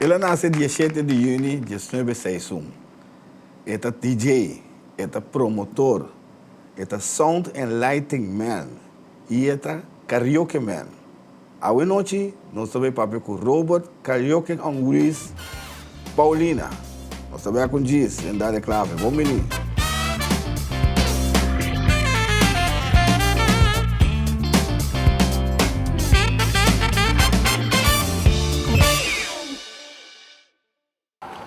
El a nase dieshete di yüni diesnuebe seis un. E ta DJ, e ta promotor, e ta sound and lighting man i e ta karaoke man. Awe nochi nos ta bay papia cu Robert Karaoke on Wheels Paulina. Nos ta bay cu djis den Dale Clave. Bon bini.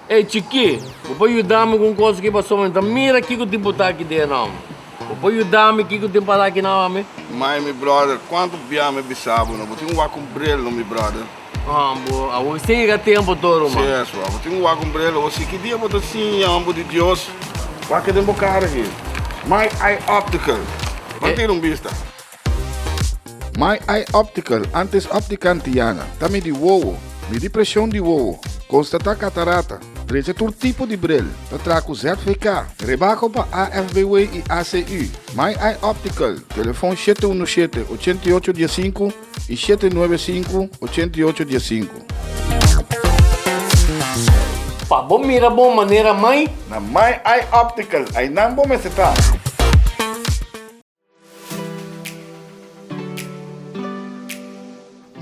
Ey chikí, bo por yuda mi ku un kos aki pasobra mi ta mira kiko tin por ta aki den nan. Bo por yuda mi kiko tin para aki nan ami? Mai mi brother, kuantu bia mi bisa bo no, bo tin un wak un bril no mi brother. Ah bo, awor sin yega tempo todo ruman. Si eso, bo tin un wak un bril, awor si ki dia bo ta siña homber di Dios? Wak den bo kara aki. My Eye Optical, ban tira un bista. My Eye Optical, antes Optica Antiana, ta midi wowo, midi presion di wowo, constata catarata, drecha tur tipo di bril, ta traha cu ZVK, rebaho pa AFBW y ACU. My Eye Optical, telefon 717 88 15 y 795 88 15. Pa bo mira bon manera mai. Na My Eye Optical, aynan bo mester ta.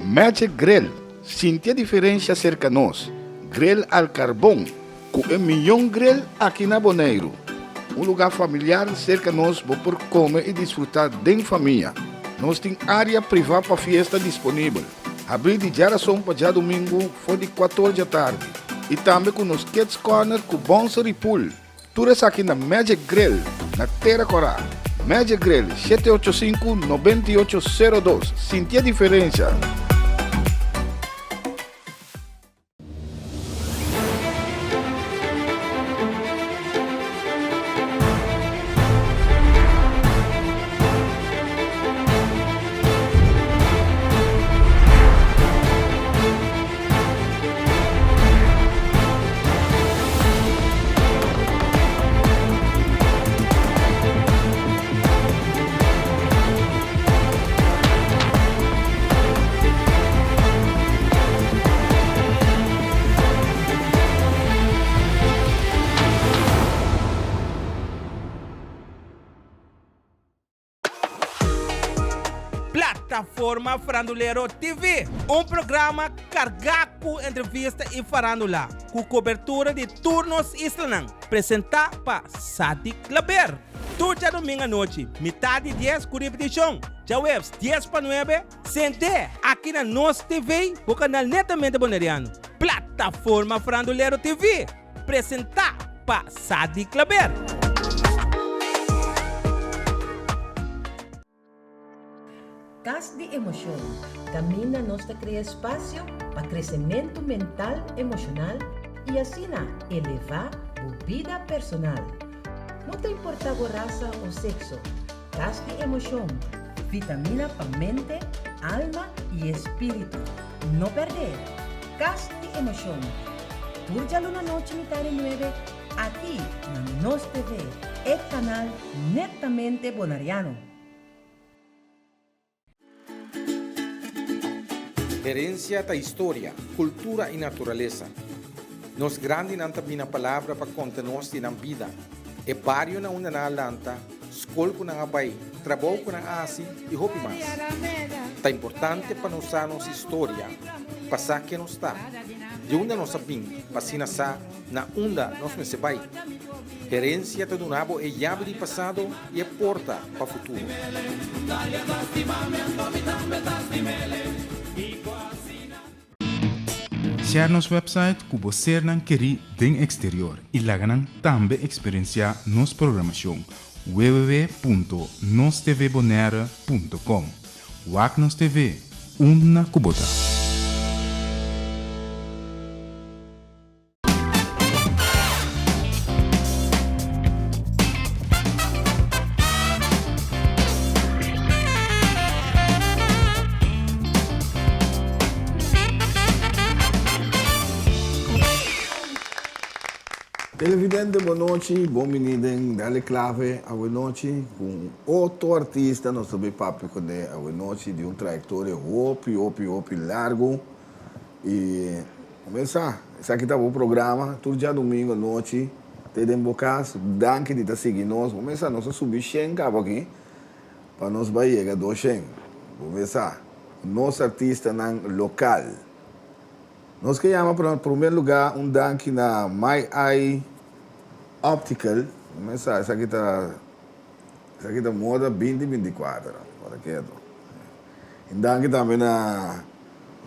Magic Grill, Sinti e diferencia cerca nos. Grill al carbon, cu e miyon grill aki na Boneiru. Un lugar familiar cerca nos bo por come y disfruta den famia. Nos tin area priva pa fiesta disponibel. Habri di djarason pa djadumingu for di cuator djatardi. Y tambe cu nos Kids Corner cu bouncer y pool. Tur esaki na Magic Grill na Tera Kòrá. Magic Grill, 785 9802. Sinti e diferensha! Plataforma Farandulero TV, un programa kargá ku entrevista i farándula, ku kobertura di tur nos islanan, presentá pa Sadi Klaber. Tur djadumingu anochi, mitá di dies ku ripitishon, djaweps dies pa nuebe, sent'é aki na Nos TV, bo kanal netamente boneriano. Plataforma Farandulero TV. Presentá pa Sadi Klaber. Kas di Emoshon, kaminda nos ta krea espasio pa kresementu mental, emoshonal i asina elevá bo bida personal. No ta importá bo rasa o sekso, Kas di Emoshon, vitamina pa mente, alma i espíritu. No pèrdè! Kas di Emoshon, tur djaluna nochi mitá di nuebe aki na Nos TV, e kanal netamente bonariano. Herencia ta historia, cultura y naturalesa. Nos grandinan ta bina palabra pa conta nos di nan bida, e bario na unda nan a lanta, scol cu nan a bay, trabou cu nan a haci y hopi mas. Ta importante pa nos sa nos historia, pa sa ken nos ta, di unda nos a bin pa asina sa na unda nos mester bai. Herencia ta duna bo e yabi di pasado y e porta pa futuro. Share nos website ku bo sernan kerí den eksterior i laga nan tambe eksperensiá nos programashon www.nostvbonaire.com. Wak nos TV, unda ku bo ta. Televidente bon nochi, bon bini den Dale Clave awe nochi cu un otro artista nos ta bay papia cune awe nochi di un trayectoria hopi hopi hopi largo y. Kuminsá. Esaki ta bo programa tur djadumingu anochi te den bo kas. Danki di ta sigui nos. Bo mesa nos a subi shen kaba aki pa nos bai yega doshen. Bo mesa nos artistanan lokal. Nos ke yama pa prome luga un danki na My Eye Optical. Bo mesa esaki ta esaki ta moda binti 24. Ora keto. Un danki tambe na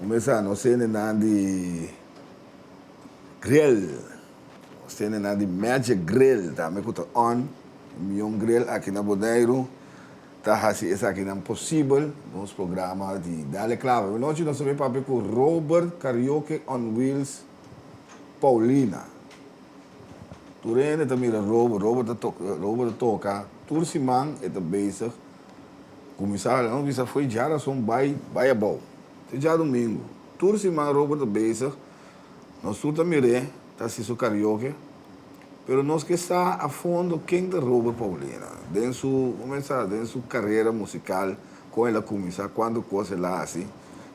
un mesa nos hendenan di Grill, nos hendenan di Magic Grill tambe ku ta on e mion grill aki na Boneiru ta hasi esakinan posibel nos programa di Dale Clave. Anochi nos ta bin papia ku Robert Karaoke on Wheels Paulina. Tur hende ta mira Robert, Robert ta toka, Robert ta toka tur siman e ta bezig. Kuminsá nos bisa fo'i djarason bai bai abou te djadumingu. Tur siman Robert ta bezig, nos tur ta mir'é ta hasi su karaoke, pero nos ke sa a fondo ken ta Robert Paulina den su kuminsá den su karera musikal, kon el a kuminsá, kuantu kos el a hasi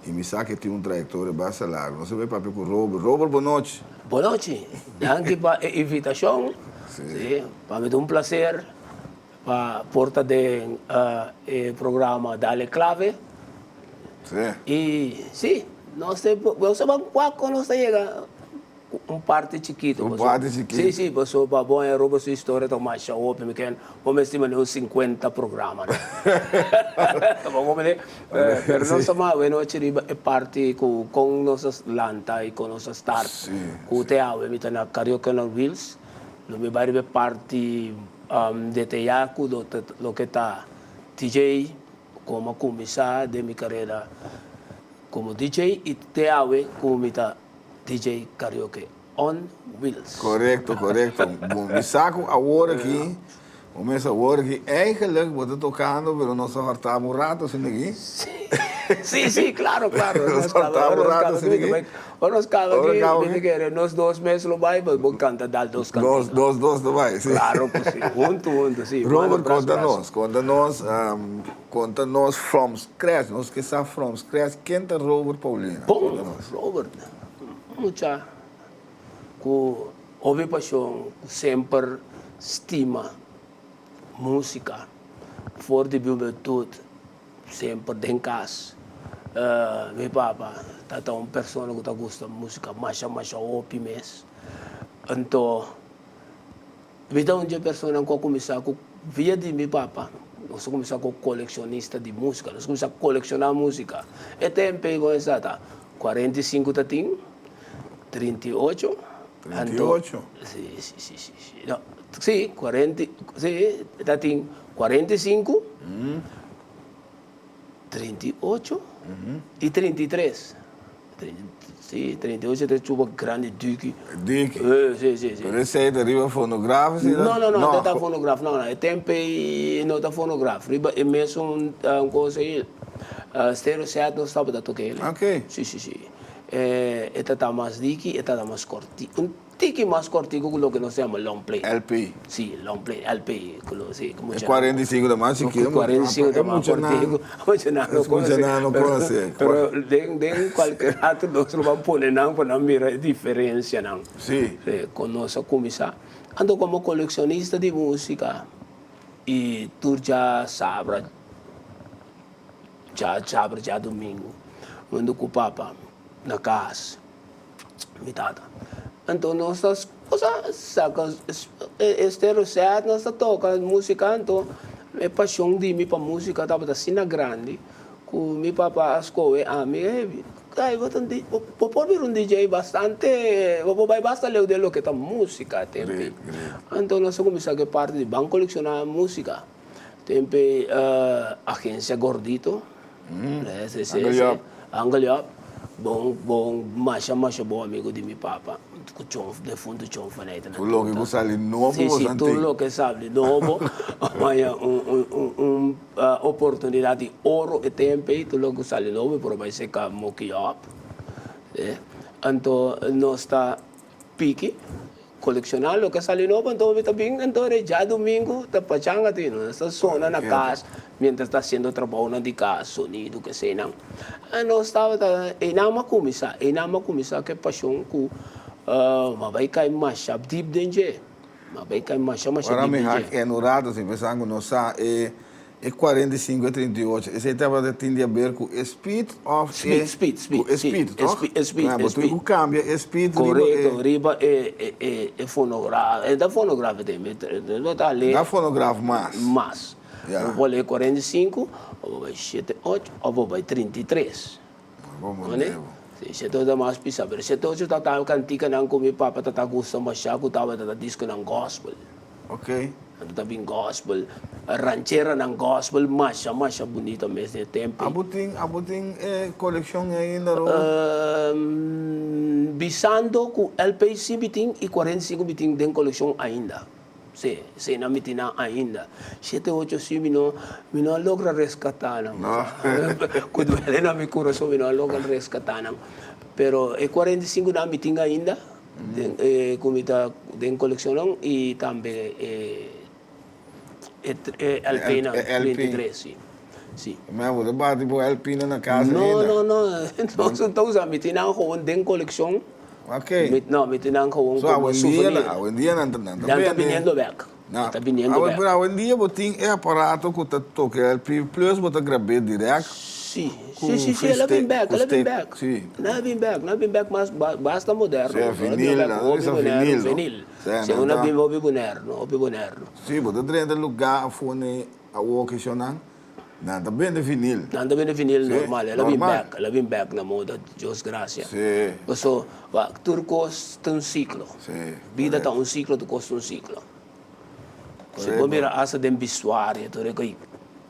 i mi sa ke tin un trayektoria basta largu. Nos a bai papia ku Robert. Robert, bonochi. Bonochi. Danki pa e invitashon. Sí, pa mi ta un plaser. Pa por ta den e programa Dale Clave. Sí. Y sí, nos te, nos ta ban wak con nos ta yega un parte chikito. Un parte chikito. Sí, sí, paso pa bon Aruba su historia ta masha hopi, mi ken bo mester manda un 50 programa. Bo comprende? Pero nos ta mas awenochi riba e parti cu con nos a lanta y con nos a start. Sí. Cu te awe mi ta na Karaoke on Wheels, lo mi bai riba e parti Detayá ku loke ta DJ, komo a kuminsá den mi karera komo DJ i te awe komo mi ta DJ Karaoke on Wheels. Korekto, korekto. Bon, mi sa ku awor aki, bo mes awor aki, eigenlijk bo ta tokando pero nos a hòrta bo un rato asina aki. Sí, sí, claro, claro. Nos hòrta bo un rato asina aki. Ora nos caba aki, mi ta kere nos dos mes lo bay, bo canta dal dos cantica. Dos, dos, dos lo bay, si. Claro cu si, hunto, hunto, si. Robert, conta nos, conta nos, conta nos from scratch, nos ke sa from scratch, ken ta Robert Paulina? Bon, Robert, mucha cu hopi pasion, cu semper stima musica, for di juventud. Semper den kas mi papa ta ta un persona ku ta gusta musika masha masha hopi mes. Anto mi ta un dje personanan ku a kuminsá ku via di mi papa nos a kuminsá ku kolekshonista di musika, nos a kuminsá kolekshoná musika. E tempu ei kon esaki ta 45 ta tin, 38, anto si si si si no si kuarenta si ta tin 45, 38 y 33. Sí, 38 ta chupa grandi duki. Duki. Eh, sí, sí, sí. Pero esei ta riba fonograf asina? No, no, no, no ta fonograf, no, no. E tempo ei no ta fonograf. Riba e mesun cosa ei, stereo set nos tabata toca el. Ok. Sí, sí, sí. E ta ta mas diki, e ta ta mas corti. Un Tiki mas kortiku ku loke nos ta yama long play. LP. Si, long play, LP, ku lo, si, ku mucha. E 45 ta mas chikitu. Ku 45 ta mas kortiku. Mucha nan no konosé. Mucha nan no konosé. Pero den, den kualke rato nos lo ban pone nan pa nan mira e diferensianan. Si. Si, kon nos a kuminsá. Anto komo kolekshonista di músika i tur dja sabra, dja sabra djadumingu, huntu ku papa na kas. Mi tata. Anto nos ta cosa saca e stereo set nos ta toca musica anto e pasion di mi pa musica tabata asina grandi cu mi papa a scoge ami ey ay bo ta un bo por bira un DJ bastante bo por bay basta leu den loke ta musica tempe anto nos a cuminsa cu e parti di ban colecciona musica tempe agencia gordito. Uncle Job, bon, bon, masha, masha bon amigo di mi papa, cu Chon, defunto Chon Faneyte na Tur loke cu sali nobo Sí, sí, tur loke sali nobo, maya un, un, un, un oportunidad di oro e tempo ey, tur loke cu sali nobo mi por a bay seca Moki Job. Anto nos ta piki. Colecciona loke a sali nobo anto mi ta bin anto re djadumingu ta pachanga tin nos ta sona na cas mientras ta haciendo trabounan di cas sonido keseynan nos tabata eynan a cuminsa eynan a cuminsa cu e pasion cu. Ma bai kai masha dip den dje. Ma bai kai masha masha Ora dip mi den hak dje. en un rato sin pensa ku nos sa e e 45 e 38 esei tabata tin di haber ku e speed of e Speed, speed, speed, ku e si. speed E toch? speed, e speed, Bo e tin speed. ku kambia e speed riba e Korekto, riba e e e e fonograf. E ta fonograf e tem, e bo ta lei. Na fonograf mas. Mas. Ya. Bo por lei 45, of bo bai shete ocho, of bo bai 33. Bo No ne? Si, shete ocho ta mas pisa, pero shete ocho ta ta kantikanan ku mi papa ta ta gusta masha ku tabata ta diskonan gospel. Ok. Nan ta bin gospel, rancheranan gospel masha masha bunita mes den e tempo ei. Abo tin, abo tin e kolekshon ei ainda Robert? Bisando ku LP si mi tin i 45 mi tin den kolekshon ainda. Si, si nan mi tin nan ainda. Shete ocho si mi no, mi no a logra reskatá nan. No. Ku duele na mi kurason mi no a logra reskatá nan. Pero e 45 nan mi tin ainda. Den e ku mi ta den kolekshonnan i tambe e e LP nan, 33 si. Si. Ma bo ta bati bo LP nan na kas No, ainda? no, no. Nos no ta usa. Mi tin nan gewoon den kolekshon. Ok. Mi, no, mi tin nan gewoon So komo awendia souvenir. awendia nan ta nan ta Nan ta bende. biniendo bek. Nan ta biniendo Awe bek. pero awendia bo tin e aparato ku ta toka e LP plus bo ta grab'é dirèkt. Si, si, si, si, el a bin bek, el a bin bek. Si. Nan a bin bek, nan a bin bek mas basta moderno. Si, vinil, nan a bisa vinil, no? Vinil. Si, nan a bin hopi moderno, hopi moderno. Si, bo ta drenta lugá afó n'e awokeshonnan, nan ta bende vinil. Nan ta bende vinil normal, el a bin bek, el a bin bek na moda, Dios gracia. Si. Paso, wak, tur kos ta un siklo. Si. Bida ta un siklo, tur kos ta un siklo. Si bo mira asta den bisuario tur e koi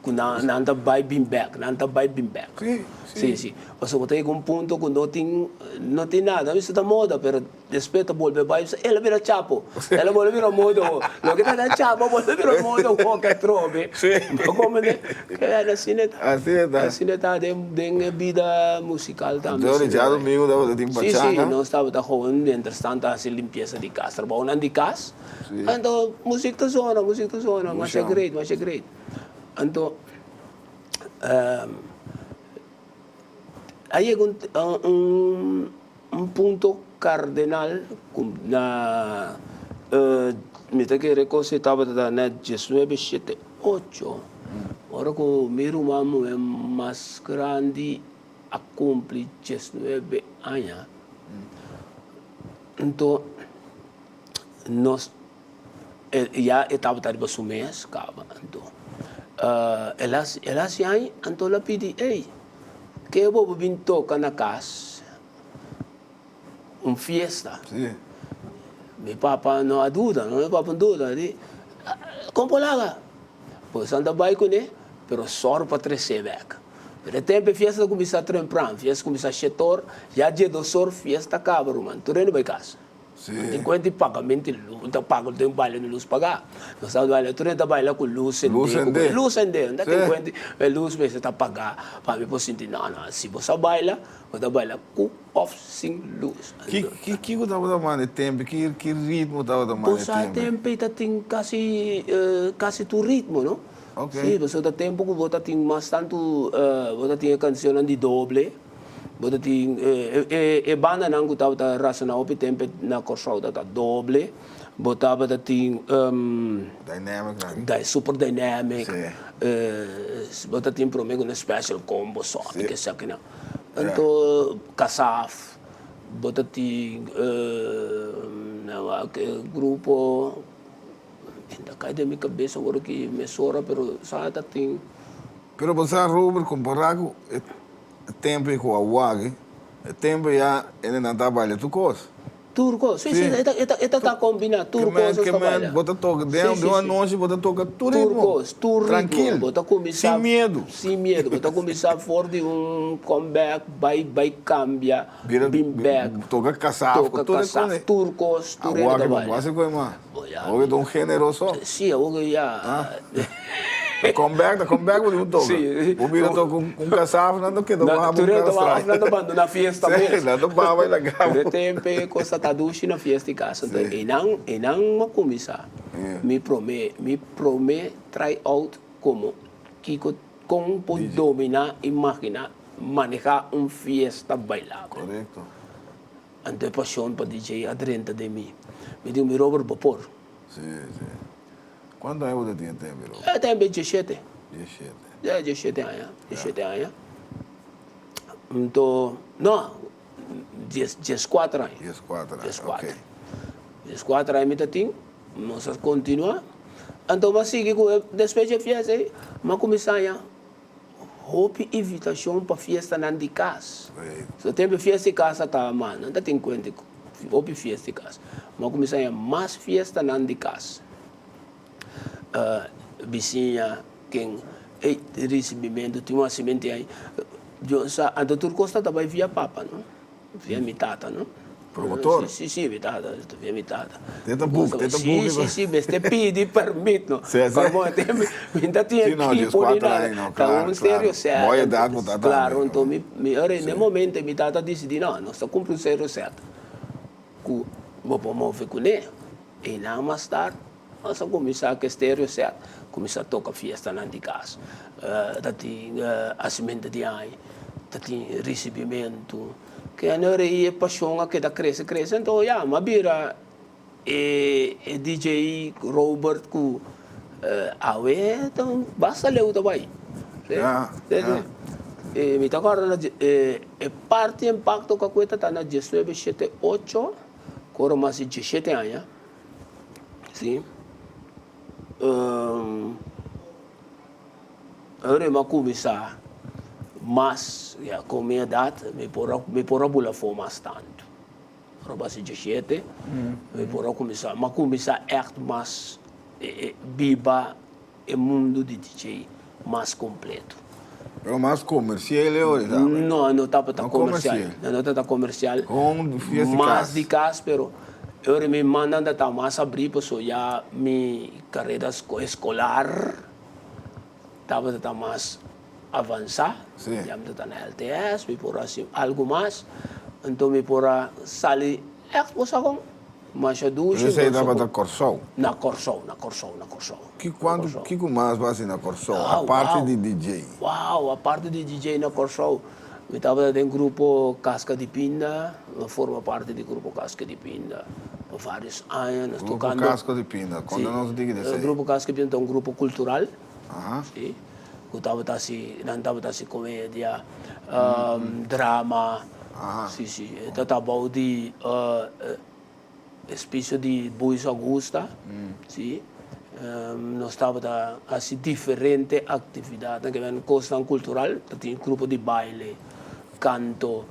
ku nan nan ta bai bin bek, nan ta bai bin bek. Si, si. Si, si. Pasobra bo ta yega un punto ku no tin no tin nada. Mester ta moda pero despues ta bolbe bai bisa el a bira chapo, el a bolbe bira moda ho. Loke ta ta chapo a bolbe bira moda ho ke atrobe. Si. Bo komprende? Ke asina e ta. Asina e ta. Asina e ta den den e bida musical tambe. Anto djadomingo tabata tin pachanga. Si, si. Nos tabata hoon mientras tanto hasi limpiesa di kas. Trabounan di kas. Anto muzik ta zona, muzik ta zona, masha great, masha great. Anto a yega un un punto cardenal ku na mi ta kere kos ei tabata na diesnuebe shete ocho, ora ku mi ruman muhé mas grandi a kumpli diesnuebe aña. Anto nos ya e tabata riba su mes kaba anto el a el a hasi aña anto el a pidi ey ke bo por bin toka na kas un fiesta mi papa no a duda no mi papa no duda di kon por laga pues nan ta bai kune pero sòru pa tres'é bèk pero e tempu e fiesta ta kuminsá trempran fiesta kuminsá shete or ya diesdos or fiesta kaba ruman tur hende bai kas. No tin kuenta di pagamento di lus, ta paga den baila di lus pagá. Nos ta baila, tur hende ta baila ku lus sendé, ku lus sendé. No ta tin kuenta di e lus mester ta pagá pa mi por sinti. No, no, si bo sa baila, bo ta baila ku òf sin lus. Ki, ki, kiko tabata manda e tempe? Ki, ki ritmo tabata manda e tempe? Bo sa tempe ta tin kasi, kasi tur ritmo, no? Ok. Si, pasobra ta tempu ku bo ta tin mas tantu, bo ta tin e kanshonnan di doble. Bo ta tin e bandanan ku tabata rasona hopi tempe na Kòrsou tabata doble. Bo tabata tin Dynamic nan. Dy super dynamic. Si. Bo ta tin prome ku nan special combo sòpi ke esaki nan. Anto Kasaf bo ta tin grupo ta kai den mi kabes awor ki mesora pero sa ta tin. Pero bo sa Robert kompara ku e tempo ei ku a wak, e tempo ya hendenan ta baila tur kos. Tur kos, si, si, e ta, e ta, e ta ta kombiná tur kos ta baila. Bo ta toka den un anochi bo ta toka tur ritmo. Tur kos, tur ritmo. Trankil, Bo ta kuminsá. sin miedu. Sin miedu, bo ta kuminsá for di un comeback bai bai kambia, bin bèk. Toka kasaf ku tur e Toka kasaf, tur kos, tur hende ta baila. Awor bo hasi ku e man. Awor ta un género so. Si, awor ya. Ta come back, ta come back bo di un toka. Bo bira toka un kasaf nan ta keda wak bo kara strai. Nan ta bandona fiesta mes. Nan ta baba i laga bo. De tempe kos ta ta dushi na fiesta i kas. Anto einan, einan a kuminsá mi promé, mi promé try out komo kiko kon por dominá i maginá manehá un fiesta bailabel. Korekto. Anto e pasion pa DJ a drenta den mi. Mi di mi Robert bo por. Si, si. Cuanto aña bo ta tin e tempo, Robert? E tempo diesshete. Diesshete. Ya, diesshete aña, diesshete aña. Anto, no, dies, dieskuater aña. Dieskuater aña, Dieskuater. ok. Dieskuater aña mi ta tin, nos a continua. Anto mi a sigui cu e, despues dje fiesta ey, mi a cuminsa haña Hopi invitacion pa fiestanan di cas. So tempo fiesta di cas a ta mas, nan ta tin cuenta cu hopi fiesta di cas. Ma cuminsa haña mas fiestanan di cas. Bisiña ken ey ricibimento tin un hacimento ay. Dios sa, anto tur cos ta bay via papa no, via mi tata no. Promotor. Si, si, mi tata, via mi tata. Te ta boek, te ta boek. Si, si, si, mester pidi permit, no. Si, si. Como te, mi ta tin Si, no, equipo ni dieskuater nada. aña, no, Ta claro, un stereo claro. set. Bo edad bo ta tambe. Claro, anto mi, mi ora en e momento mi tata disidi, no, nos ta cumpra un stereo set cu bo por move cune. Einan mas tard nos a cuminsa cu e stereo set, cuminsa toca fiestanan di cas. Ta tin hacimento di aña, ta tin ricibimento. Kende ora e pasion a keda crece crece anto ya mi a bira e e DJ Robert cu awe ta basta leu ta bay. Ya, ya. E mi ta acorda na e e parti impacto cu a cueta ta na diesnuebe shete ocho cu ora mas di diesshete aña si. Ora mi a kuminsá mas, ya ku mi edat, mi por a mi por a bula afó mas tantu. Ora basa dieshete, mi por a kuminsá, mi a kuminsá ègt mas biba e mundu di DJ mas kompleto. Pero mas komersial e ora tabata? No, no tabata komersial. No no tabata komersial. Kon fiesta di kas? Mas di kas, pero e ora mi mannan ta mas abrí pasobra ya mi karera eskolar Tabata ta mas avansá, ya mi ta ta na LTS, mi por hasi algu mas, anto mi por a sali ègt bo sa kon, masha dushi. Pero esei tabata Kòrsou? Na Kòrsou, na Kòrsou, na Kòrsou. Ki kuantu, kiko mas bo hasi na Kòrsou, aparte di DJ? Wow, aparte di DJ na Kòrsou, mi tabata den grupo Kaska di Pinda, mi a forma parti di grupo Kaska di Pinda pa vários aña, nos Grupo tokando. Kaska di Pinda, konta nos diki di esei. Grupo Kaska di Pinda ta un grupo cultural. Si, ku tabata hasi, nan tabata hasi komedia, drama, si, si. E tabata abou di espisio di Buis Augusta, si. Nos tabata hasi diferente aktividatnan, ke men kosnan kultural, ta tin grupo di baile, kanto,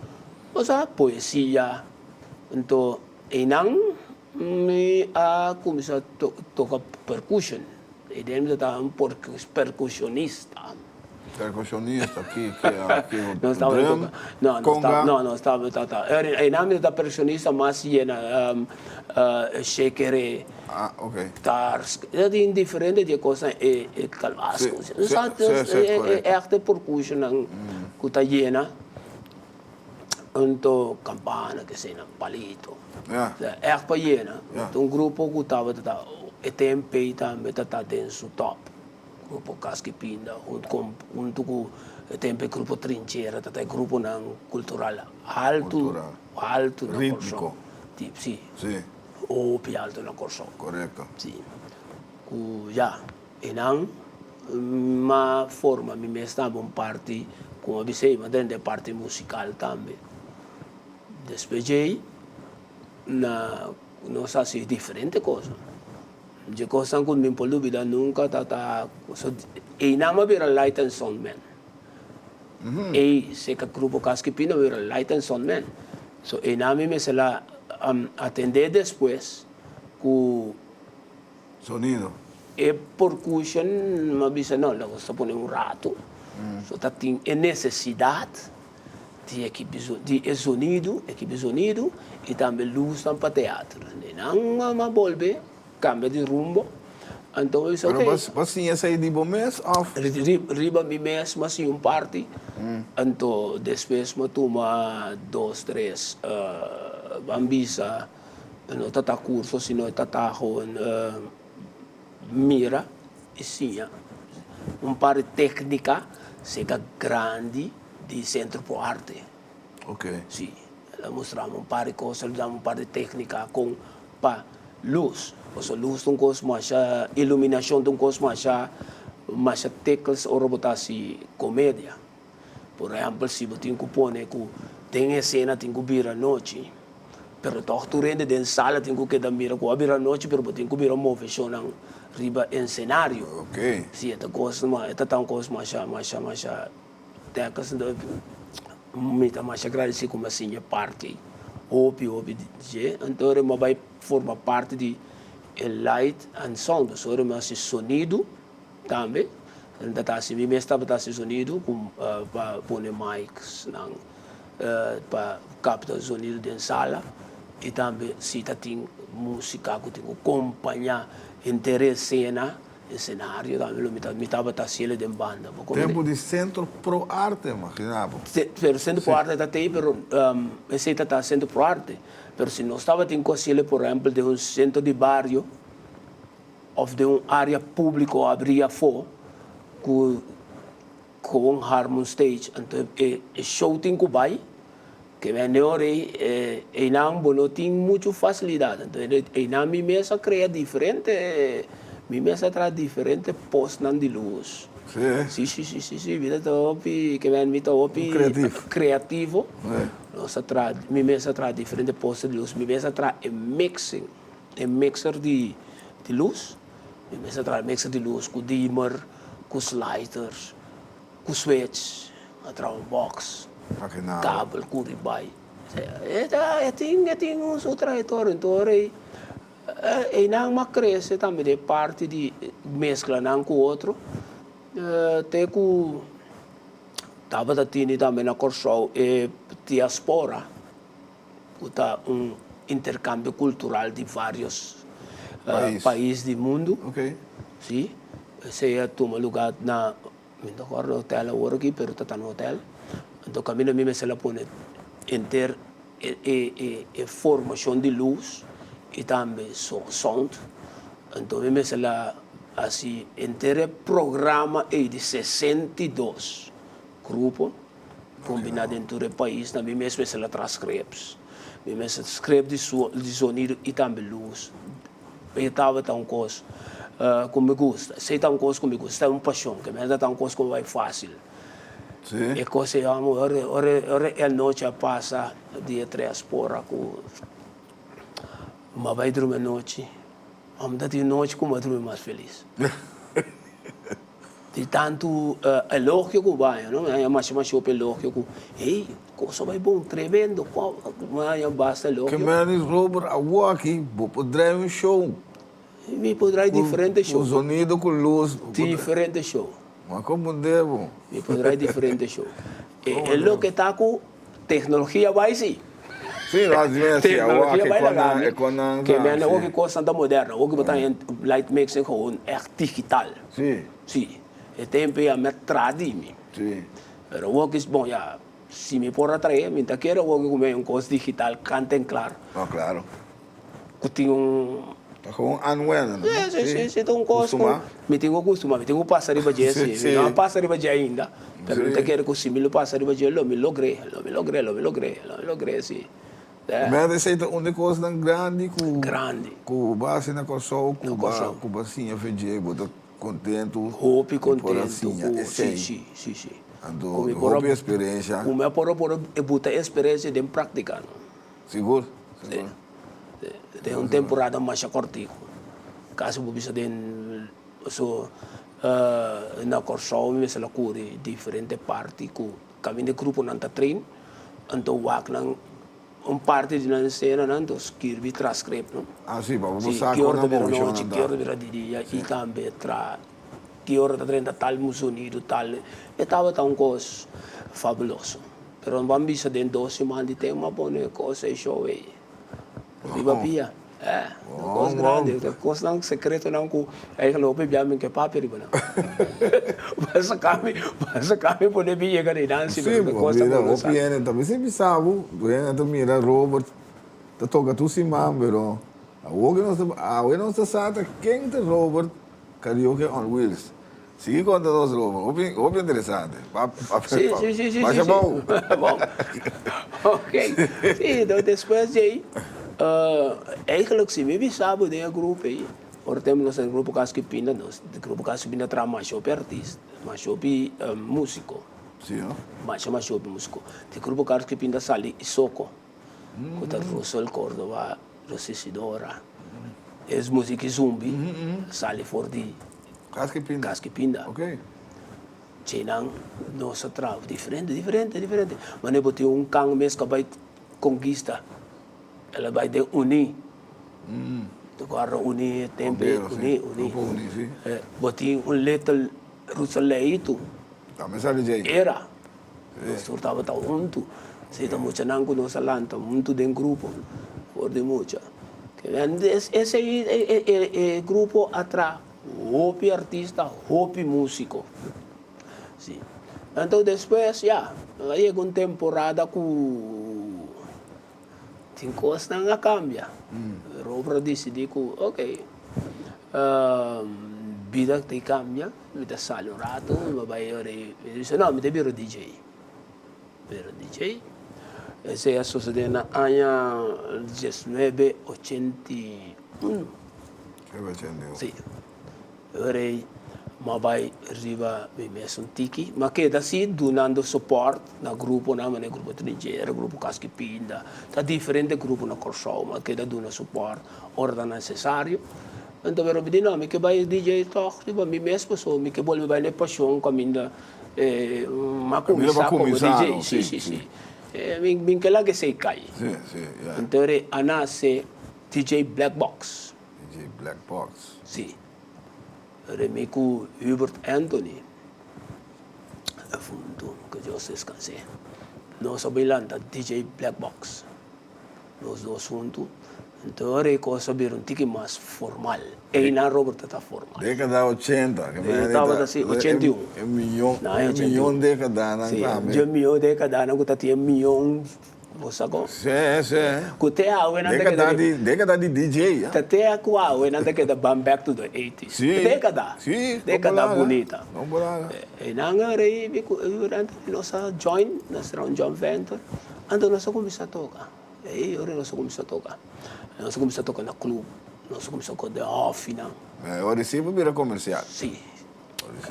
osea poesia. Anto einan mi a kuminsá toka percussion. E den mi ta un percusionista. Percusionista, ki ki ki drum, conga? No, no staba ta ta. Einan mi ta percusionista mas yena shekere. Ah, ok. Tars, e tin diferente di e cosnan e e calabas. Si, si, si, correcto. E echte percussionnan cu ta yena. Anto campana ke esei nan palito. Echt pa yena. Ta un grupo ku tabata ta e tempo ei tambe ta ta den su top. Grupo Kaski Pinda huntu ku e tempo ei grupo Trinchera ta ta e gruponan kultural altu altu na Kòrsou. Si. Hopi altu na Kòrsou. Si. Ku ya. Einan m'a forma mi mes tambe un parti, como a bis'ei, m'a drenta e parti musical tambe. Despues djei na nos a haci diferente cosa. Dje cosnan cu mi por lubida nunca ta ta einan m'a bira light and sound man. Ei seca grupo Kaski Pino m'a bira light and sound man. So einan mi mester la atende despues cu. Sonido. E percussion mi a bisa no lo ta pone un rato so ta tin e necesidad di ekipo di e sonido ekipo sonido y tambe luznan pa teatro nan a bolbe cambia di rumbo anto mi bisa Pero ok. bo a siña esey di bo mes of? Riba mi mes mi a siña un parti anto despues mi a tuma dos tres ban bisa. E no ta ta curso sino e ta ta gewoon mira y siña un par di tecnica seca grandi di Centro Pro Arte. Ok. Si. El a mustra mi un par di kos, el a duna mi un par di téknika kon pa lus. Pasobra lus ta un kos masha, iluminashon ta un kos masha, masha tekels ora bo ta hasi komedia. Por ehèmpel, si bo tin ku pone ku den esena tin ku bira nochi, pero tòg tur hende den sala tin ku keda mira ku a bira nochi, pero bo tin ku mira moveshonnan riba ensenario. Si, e ta kos, e ta ta un kos masha, masha, masha tèkens. Mi ta masha gradisí ku mi a siña parti ei. Hopi, hopi di dje. Anto ora mi a bai forma parti di e light and sound, pasobra mi a hasi sonido. Tambe nan ta hasi, mi mes tabata hasi zonido ku pa pone mics nan pa kapta zonido den sala i tambe si ta tin musika ku tin ku kompañá henter e esena, e senario tambe lo mi tabata hasiel den banda. Bo komprende? Tempu di Centro Pro Arte, imagina bo. Pero Centro Pro Arte ta tei pero esei ta ta Centro Pro Arte pero si nos tabatin ku hasiel por ehempel den un centro di bario. Of den un area publico abri afo cu gewoon harmon stage anto e show tin cu bay ke men den ora ey eynan bo no tin mucho facilidad anto eynan mi mes a crea diferente mi mes a traha diferente postnan di luz si si si si si mi ta hopi ke men mi ta hopi creativo nos a traha mi mes a traha diferente post di luz mi mes a traha e mixing. E mixer di lus, mi mester traha mixer di lus ku dimmer, ku sliders, ku switch, a traha un box, kabel ku ribai. E ta e tin e tin un su trayectoria enton ora ei einan a krese tambe den parti di meskla nan ku otro te ku tabata tini tambe na Kòrsou e diaspora. ku ta un interkambio kultural di vários pais di mundu. Sí, esei a tuma lugá na, mi no ta kòrda hotel awor aki, pero ta ta na hotel. Anto kaminda mi mester a pone henter e formashon di lus i tambe sound. Anto mi mester a hasi henter e programa ei di 62 grupo. Kombiná den tur e paisnan, mi mes mester a traha scripts. Mi mester script di zonido i tambe lus. E tabata un kos ku mi gusta. Esei ta un kos ku mi gusta, ta un pashon. Ke mester ta un kos ku bai fásil. E kos ei amo, ora ora e anochi a pasa dia tres por ora ku mi a bai drumi anochi, mi ta tin nochi ku mi a drumi mas felis. Di tantu elogio ku bo haña, no? Mi haña masha masha hopi elogio ku, hey, kos a bai bon, tremendo, mi haña basta elogio. Ke meni Robert awoki bo por drai un show. Mi por drai diferente show. Ku zonido, ku lus. Diferente show. Mi a komprende bo. Mi por drai diferente show. E loke ta ku teknologia bai si. Si, no, así mes, si, awoki Teknologia bai laga mi. e konan Ke meni awoki kosnan ta moderno. Awoki bo ta haña light mixing gewoon ègt digital. Si. Si, e tempo ya mi a traha di mi. Si. Pero awoki, bon ya, si mi por a trae, mi ta kere awoki ku mi hay un kos digital kant en klar. No, klaro. Ku tin un. Ta gewoon aanwennen, no? Si, si, si, si, ta un kos ku mi tin ku kustumá, mi tin ku pasa riba dje, si. Mi no a pasa riba dje ainda, pero mi ta kere ku si mi lo pasa riba dje, lo mi logr'é, lo mi logr'é, lo mi logr'é, lo mi logr'é, si. Mester esei ta un di kosnan grandi ku. Grandi. Ku bo a hasi na Kòrsou, ku bo a, ku bo a siña fe dje, bo ta kontentu. Hopi Ku por a kontentu siña ku, esei. si, si, si, si. Anto Ku mi por a, hopi eksperensia. ku mi a por a por a buta e eksperensia den práktika, no. Sigur, sigur. Den un temporada masha kòrtiku. Kasi bo bisa den so na Kòrsou mi mester a kuri diferente parti ku kaminda e gruponan ta train, anto wak nan un parti di nan esenanan anto skirbi transkrip no. Ah si, pa bo Si, sa ki kon ora ta nan bira moveshonnan nochi, ta. ki ora ta bira di dia i tambe tra ki ora ta drenta tal sonido tal e tabata un kos fabuloso. Pero ban bisa den dos siman di tempo a pone kos ei show ei riba pia. Eh, kos grandi, kosnan sekretonan ku eigenlijk hopi bia mi ke papia riba nan. Ban saka mi, ban saka mi pone mi yega di nan si Sí, pero bo kos ta mira, ku no hopi sa. hende ta bisa bisa bo, tur hende ta mira Robert ta toka tur siman, pero awor ke nos ta, awe nos ta sa ta ken ta Robert Karaoke on Wheels. Sigui konta nos Robo, hopi hopi interesante. Pa pa Sí, sí, sí, sí, Masha sí, sí. bou. Bon. Ok. Sí, enton despues di ei, eigenlijk si mi bisa bo den e grupo ei, ora tempo nos ta den grupo Cas Kipinda, nos grupo Cas Kipinda traha masha hopi artista, masha hopi musico. Sí, no? Masha masha hopi musico. Di grupo Cas Kipinda sali Isoko, ku ta Russel Cordova, Rosy Isidora, es musica zumbi sali for di Kaskipinda. Kaskipinda. Ok. Djenan nos a traha diferente, diferente, diferente. Manera bo tin un kan mes ku a bai konkista, el a bai den Uní. Ta guarda Uní e tempu ei, Uní, Uní. Grupo Uní, si. Bo tin un little Ruseleitu. Tambe sali djei. Era. Nos tur tabata huntu. Esei ta muchanan ku nos a lanta huntu den grupo for di mucha. Esei e grupo a traha hopi artista, hopi músiko. Si. Anto despues ya, a yega un temporada ku tin kosnan a kambia. Robert a disidí ku ok, bida ta kambia. Mi ta sali un rato, mi a bai ora i mi bisa no, mi ta bira DJ. Bira DJ. Esei a sosode na aña diesnuebe ochenta i un. Si. Ora ei mi a bai riba mi mes un tiki. Mi a keda si dunando support na gruponan, manera grupo Trinchera, grupo Kaskipinda, ta diferente grupo na Kòrsou. Mi a keda duna support ora ta nesesario. Anto mi di no, mi ke bai DJ tòg riba mi mes pasobra mi ke bolbe bai na e pashon kaminda mi a kuminsá komo DJ. Si, si, si. Mi ke laga esei kai. Anto ri a nase DJ Black Box. DJ Black Box. Si. Ri mi ku Hubert Anthony a funtu, ke Dios deskans'é. Nos a bai lanta DJ Black Box. Nos dos huntu. Anto ora e kos a bira un tiki mas formal. Einan Robert ta ta formal. Dekada ochenta. E tabata si, 81. E miyon, e miyon dekadanan tambe. Si, dje miyon dekadanan ku ta tin e miyon, bo sa kon? Si, si. Ku te awe nan ta keda. Dekada di, dekada di DJ. Ta te ku awe nan ta keda ban back to the eighties. Si. Dekada. Si. Dekada bunita. No por laga. Einan ora ei mi ku nos a join, nos traha un joint venture. Anto nos a kuminsá toka. Ei ora nos a kuminsá toka. Nos a kuminsá toka na club, nos a kuminsá toka den hòfinan. E ora sí bo bira komersial. Sí.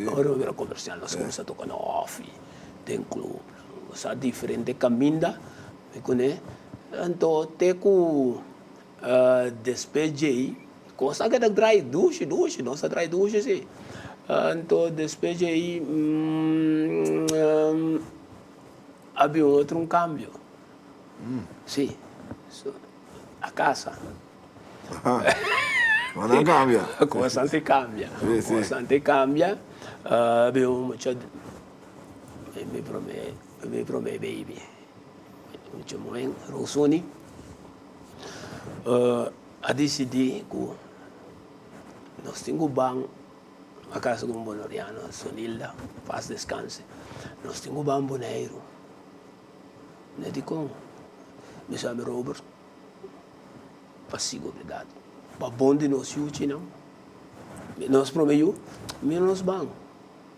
Ora bo bira komersial nos a kuminsá toka na hòfi, den club. Nos a diferente kaminda mi kuné. Anto te ku despues djei kos a keda drai dushi dushi, nos a drai dushi sí. Anto despues djei A bin otro un cambio. Si. A casa. Cosnan a cambia. Cosnan te cambia. Si, si. Cosnan te cambia. A bin un mucha, mi prome, mi prome baby. Mucha muhen, Rosuni. A dicidi cu nos tin cu ban. A casa ku un bonoriano, Sonilda, paz descanse. Nos tin ku ban Boneiru. Mi di kon? Mi sa mi Robert, pa siguridat, pa bon di nos yuchinan, nos prome yu, mi nos ban,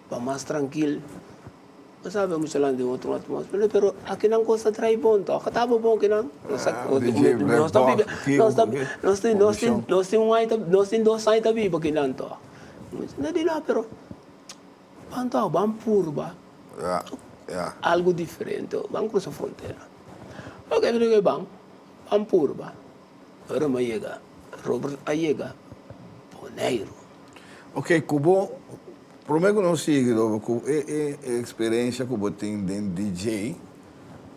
pa mas trankil. Bo sabe mucha lan den otro atmosfera, pero akinan kos ta trai bon tok. Ta bo bon kinan. Nos ta nos ta biba nos ta nos tin nos tin nos tin un aña nos tin dos aña ta biba kinan tok. No di no pero ban tok ban purba algo diferente ban krusa frontera. Ok mi di ban ban purba. Ora mi a yega Robert a yega Boneiru. Ok ku bo Prome ku nos sigui lo ku e e eksperensia ku bo tin den DJ,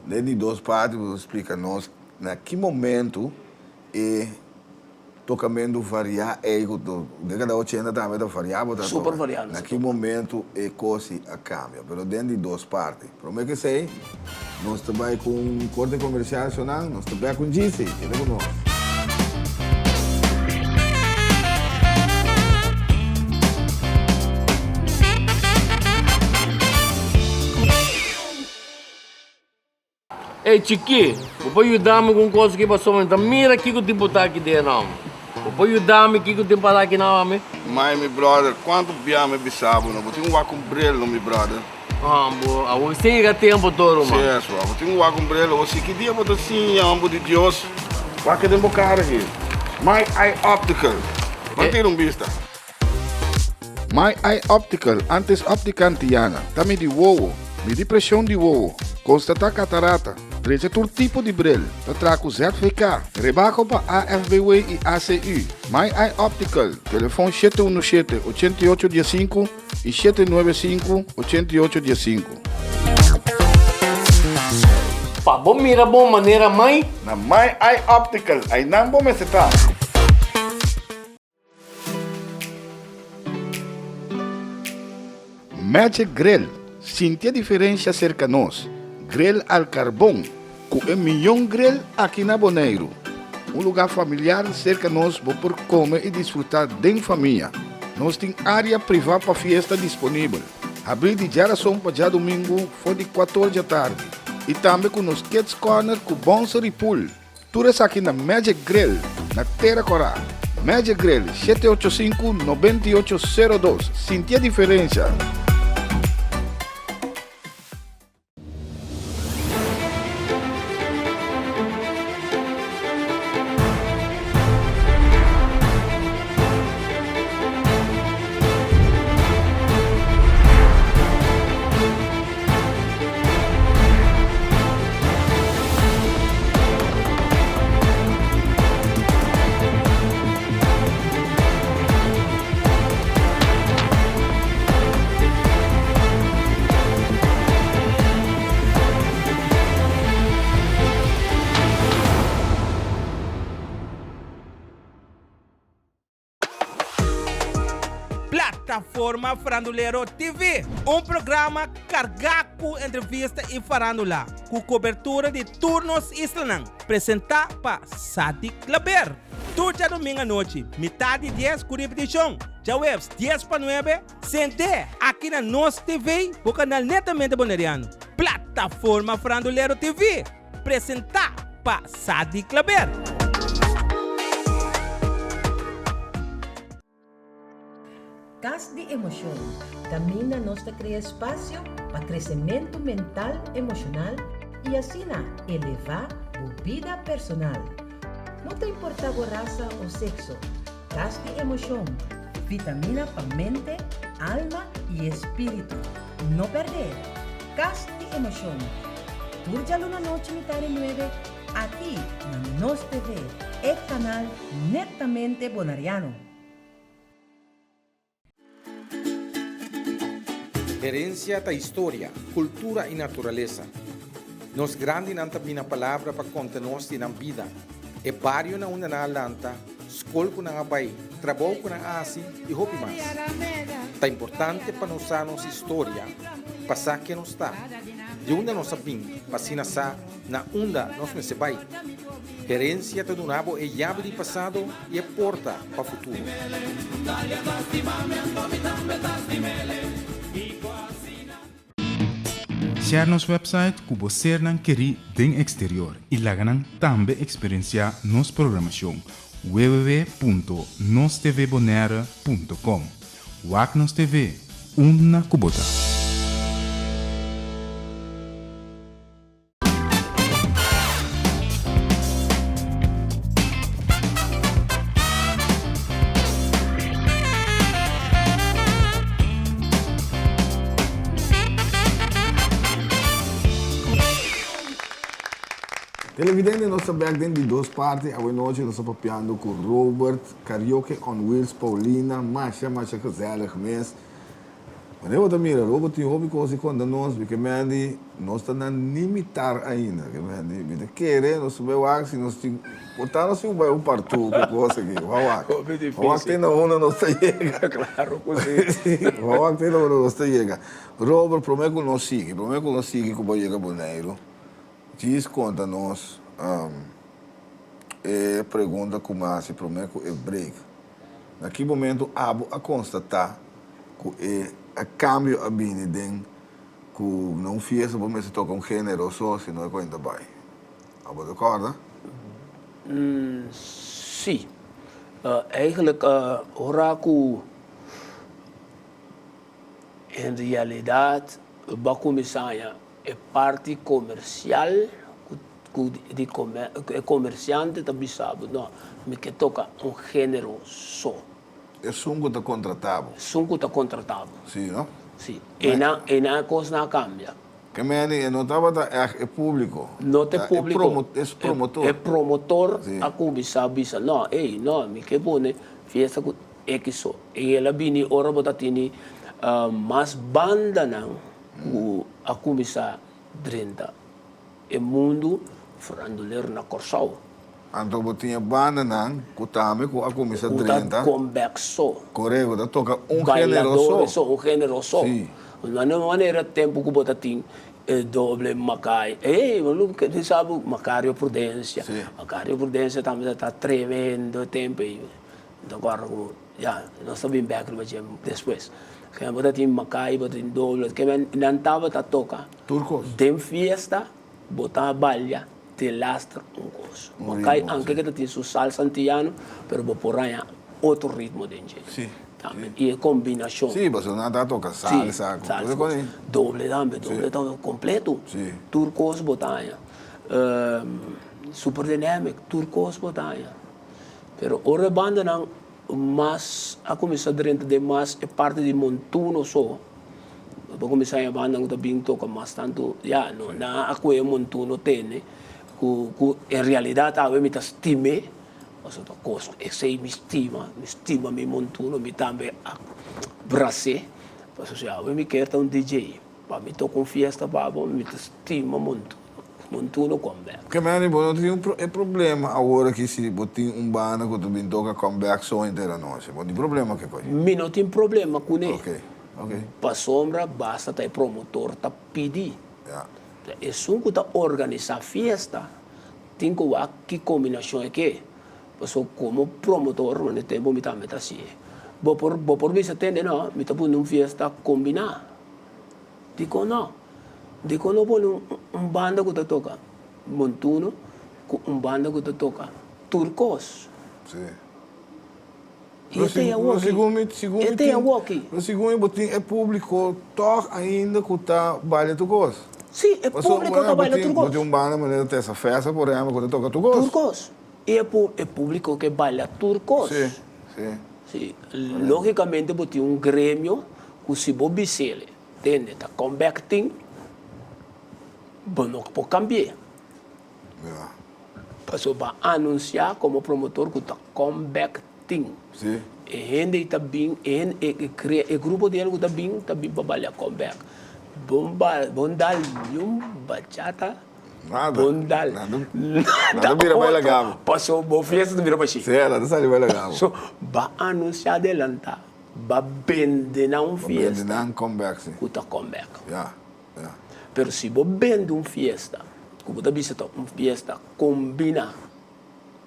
den di dos parti bo ta splika nos na ki momentu e tokamentu variá ei ku dekada ochenta tambe ta variá bo ta toka, na ki momentu e kos ei a kambia, pero den di dos parti. Prome ku esei nos ta bai ku un korte komersial shonal, nos ta bek ku Djisi, keda ku nos. Ey chikí, bo por yuda mi ku un kos aki pasobra mi ta mira kiko tipo ta aki den nan. Bo por yuda mi kiko tin para aki na ami? Mai mi brother, kuantu bia mi bisa bo no, bo tin un wak un bril no mi brother. Ah, bo awor sin yega tempo toro man. Si eso, bo tin un wak un bril, awor si ki dia bo ta siña homber di Dios? Wak den bo kara aki. My Eye Optical. Ban tira un bista. My Eye Optical, antes Optica Antiana, ta midi wowo, midi presion di wowo, constata catarata, drecha tur tipo di bril, ta traha cu ZVK, rebaho pa AFBW y ACU. My Eye Optical, telefon 717 88 15 y 795 88 15. Pa bo mira bo manera mai. Na My Eye Optical, aynan bo mester ta. Magic Grill, Sinti e diferencia cerca nos. Grill al carbon, cu e miyon grill aki na Boneiru. Un lugar familiar cerca nos bo por come y disfruta den famia. Nos tin area priva pa fiesta disponibel. Habri di djarason pa djadumingu for di cuator djatardi. Y tambe cu nos Kids Corner cu bouncer y pool. Tur esaki na Magic Grill na Tera Corá. Magic Grill, 785 9802. Sinti e diferencia! Plataforma Farandulero TV, un programa kargá ku entrevista i farándula, ku kobertura di tur nos islanan, presentá pa Sadik Klaber. Tur djadumingu anochi, mitá di dies ku ripetishon, djaweps dies pa nuebe, sent'é aki na Nos TV, bo kanal netamente boneriano. Plataforma Farandulero TV! Presentá pa Sadi Klaber. Kas di Emoshon, kaminda nos ta krea espasio pa kresementu mental, emoshonal i asina elevá bo bida personal. No ta importá bo rasa o sekso, Kas di Emoshon, vitamina pa mente, alma i espíritu. No pèrdè! Kas di Emoshon, tur djaluna nochi mitá di nuebe aki na Nos TV, e kanal netamente bonariano. Herencia ta historia, cultura y naturalesa. Nos grandinan ta bina palabra pa conta nos di nan bida, e bario na unda nan a lanta, scol cu nan a bay, trabou cu nan a haci y hopi mas. Ta importante pa nos sa nos historia pa sa ken nos ta, di unda nos a bin pa asina sa na unda nos mester bai. Herencia ta duna bo e yabi di pasado y e porta pa futuro. Share nos website ku bo sernan kerí den eksterior i laga nan tambe eksperensiá nos programashon www.nostvbonaire.com Wak nos TV, unda ku bo ta. Televidente nos ta bek den di dos parti awe nochi nos ta papiando cu Robert Karaoke on Wheels Paulina masha masha gezellig mes. Wanneer bo ta mira Robert tin hopi cos di conta nos mi ke mendi nos ta na ni mitar ainda ke mendi mi ta kere nos ta bay wak si nos tin por ta nos tin ku bay un partu ku cos aki bo a wak bo a wak te na unda nos ta yega Claro ku si bo a wak te na unda nos ta yega Robert prome ku nos sigui prome ku nos sigui ku bo yega Boneiru djis conta nos e pregunta ku mi a hasi prome ku e break na ki momento abo a constata ku e a kambio a bini den ku na un fiesta bo mester toka un genero so si no e kuenta bai. Abo ta kòrda? Sí. Eigenlijk ora ku en realidat bo a kuminsá haña e parti komersial ku di e komersiante ta bisa bo no mi ke toka un género so. Esun ku ta kontratá bo. Esun ku ta kontratá bo. Sí, no? Sí. Einan einan e kosnan a kambia. Ke meni e no tabata ègt e públiko. No ta e públiko. E promotor. E promotor a kuminsá bisa, no, ey, no, mi ke pone fiesta ku ekis so. I el a bini ora bo ta tini mas bandanan ku a kuminsá drenta e mundu farandulero na Kòrsou. Anto bo tin e bandanan ku tambe ku a kuminsá drenta. Ku ta come back so. Kore, ku ta toka un género so. Bailadores so, un género so. Sí. Na un manera tempu ku bo ta tin e doble Macay, ey, bo lo ke sa bo Macario Prudencia. Sí. Macario Prudencia tambe ta ta tremendo e tempu ey. Mi ta kòrda ku, ya, nos ta bin bèk riba dje despues. Ke bo ta tin Macay, bo ta tin doble, ke men nan tabata toka. Tur kos. Den fiesta bo ta balia. Te lastra un kos. Bo kai anke ke ta tin su salsa antiyano, pero bo por haña otro ritmo den dje. Sí. Tambe. I e kombinashon. Sí, pasobra nan ta toka salsa. Sí, salsa. Doble tambe, doble ta kompleto. Sí. Tur kos bo ta haña. Super Dynamic, tur kos bo ta haña. Pero ora e bandanan mas a kuminsá drenta den mas e parti di montuno so, bo kuminsá haña bandanan ku ta bin toka mas tantu, ya, no, nan a kohe montuno tene ku ku en realidat awe mi ta stim'é, pasobra ta kos esei mi stima, mi stima mi montuno, mi tambe a bras'é, pasobra si awe mi kier ta un DJ, pa mi toka un fiesta pa bo, mi ta stima montuno. Montuno come back. Ke manera bo no tin un e problema awor aki si bo tin un banda ku ta bin toka come back so henter anochi bo tin problema ke koe? Mi no tin problema kuné. Ok ok. Pasobra basta ta e promotor ta pidi. Ya. Ta esun ku ta organisá fiesta tin ku wak ki kombinashon e ke. Pasobra komo promotor manera tempu mi tambe ta hasié. Bo por bo por bisa tende no mi ta pone un fiesta kombiná. Dikon no? Dikon no pone un banda ku ta toka montuno ku un banda ku ta toka tur kos? Sí. I e ta awoki. E ta awoki. Pero segun mi bo tin e públiko tòg ainda ku ta baila tur kos. Sí, e públiko ta baila tur kos. Bo tin un banda manera Tessa Festa por ehèmpel ku ta toka tur kos. Tur kos. I e públiko ke baila tur kos. Sí, sí. Sí, lógikamente bo tin un gremio ku si bo bis'el tende ta come back tin, bo no por kambi'é. Ja. Pasobra bo a anunsiá komo promotor ku ta come back tin. Sí. E hende ei ta bin, e hende, e e kre, e grupo di hende ku ta bin, ta bin pa balia come back. Bo ba, bo no dal niun bachata. Nada. Bondal. Nada. Nada Nada bira bai laga bo. Paso bo fiesta ta bira pa shi. Sí, nada sali bai laga bo. So, ba anuncia adelanta, ba bende nan un Ba fiesta. bende nan come back, sí. Cu ta come back. Ya, ya. Pero si bo bende un fiesta, cu bo ta bisa ta un fiesta combina,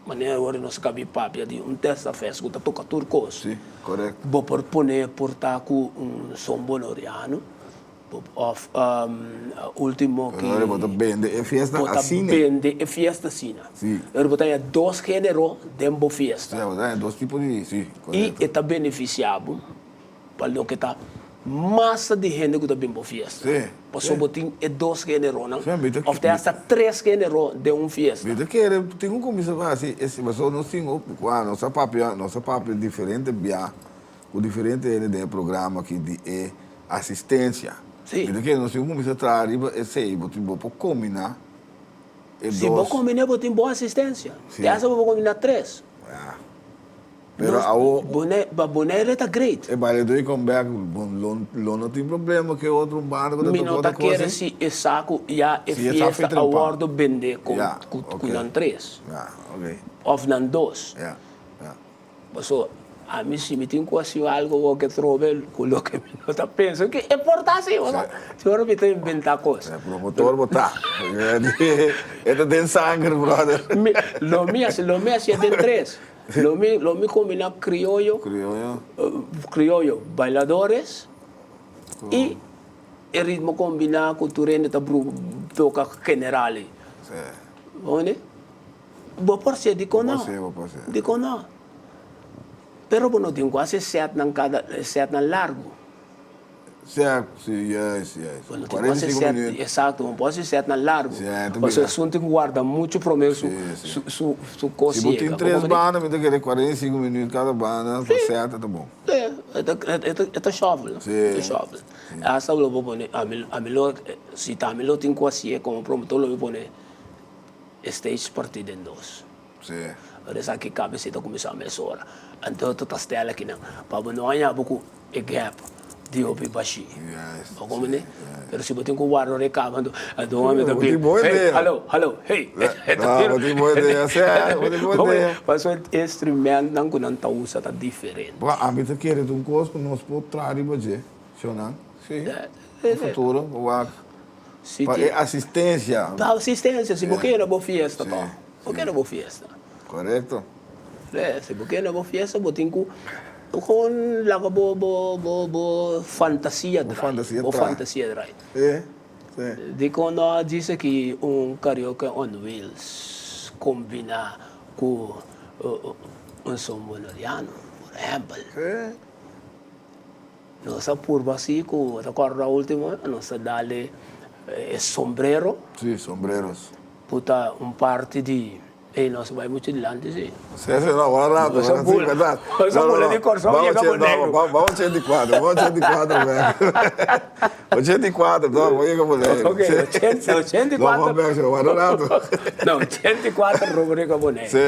manera ora nos a cabi papia di un testa fest cu ta toca tur cos. Sí, correcto. Bo por pone por ta cu un son bonoriano. Of ultimo ki. Pero bo ta bende e fiesta asina. Bo ta bende e fiesta asina. Si. Pero bo ta haña dos genero den bo fiesta. Si, bo ta haña dos tipo di, si, korekto. I e ta benefisiá bo pa loke ta masa di hende ku ta bin bo fiesta. Si. Pasobra bo tin e dos generonan Si, mi ta. of te hasta tres genero den un fiesta. Mi ta kere tin ku kuminsá hasi esei pasobra nos tin ku nos a papia nos a papia diferente bia Ku diferente hende den e programa aki di e asistencia. Sí. Mi ta kere nos tin ku kuminsá traha riba esei, bo tin bo por kombiná e dos. Si bo kombiná bo tin bon asistencia. Sí. Te hasta bo por kombiná tres. Ya. Pero awo. Bonaire, ba Bonaire ta great. E baile doi come back, bo lo lo no tin problema ku e otro banda ku ta Mi no toka ta otro kos kere ei? si e sa ku ya e Si e sa fiesta a fetrempa. wordo bende ku Ya, ku ok. ku nan tres. Ya, ok. Of nan dos. Ya, ya. Paso ami si mi tin cu haci algo bo ke trobe cu loke mi no ta pensa ke e por ta asi bo sa si ora mi ta inventa cos. E promotor bo ta e ta den sanger brother. Mi lo mi haci lo mi haci den tres lo mi lo mi combina crioyo Crioyo. crioyo bailadores y e ritmo combina cu tur hende ta bru toca general ey. Si. Bo. Bo por ser, dikon no? Bo por ser, bo por ser. Dikon no? Pero bo no tin ku hasi sètnan kada sètnan largu. Sèt, si, juist, juist. Bo no tin ku hasi 45 sèt, minuut. eksakto, bo no por hasi sètnan largu. Sí, ta Pasobra bira. esun tin ku warda muchu promé su Sí, sí. su su su kos Si bo yega. tin Bo tres comprende? banda, mi ta kere 45 minuut kada banda pa sèt ta bon. Sí, e ta e ta e ta shuffle, Sí. e ta shuffle. Asta lo bo pone, ami ami lo si ta ami lo tin ku hasié komo promotor lo mi pone e stage partí den dos. Sí. Ora esaki kabe si ta kuminsá mesora. Anto ta ta stèl akinan pa bo no haña bo ku e gap di hopi bashí. Juist, Bo komprendé? juist. Pero si bo tin ku warda ora e kaba anto anto un hòmber ta Bo tin bin, bon hey, idea. hallo, hallo, hey. No, bo tin bon idea, sí, bo tin bon idea. Pasobra e instrumentnan ku nan ta usa ta diferente. Bo, ami ta kere ta un kos ku nos por traha riba dje, shownan. Sí, den futuro, bo wak. Si Pa tin. e asistencia. Pa asistencia, si bo Sí. kere na bo fiesta Sí, to. Bo sí. kere na bo fiesta. Correcto. Sí, si bo kere na bo fiesta bo tin cu gewoon laga bo bo bo bo fantasia Bo draai. fantasia Bo traha. fantasia draai. Sí, sí. Dicon no a djis aki un karaoke on wheels combina cu un son boneriano, por ehempel. Sí. Nos a purba si ku ta kòrda ultimo nos a dal e sombrero. Si, sombreros. Ku ta un parti di ey nos a bai muchu dilanti si. Si, si, no, wak rato, Nos a wak bula, berdad. nos a bula di Kòrsou yega Boneiru. Ba 84, ba 84 bèk. 84 tòg, bo yega Boneiru. Ok, ochenta, 84. No, bèk, wak rato. No, 84 lo yega Boneiru. Si.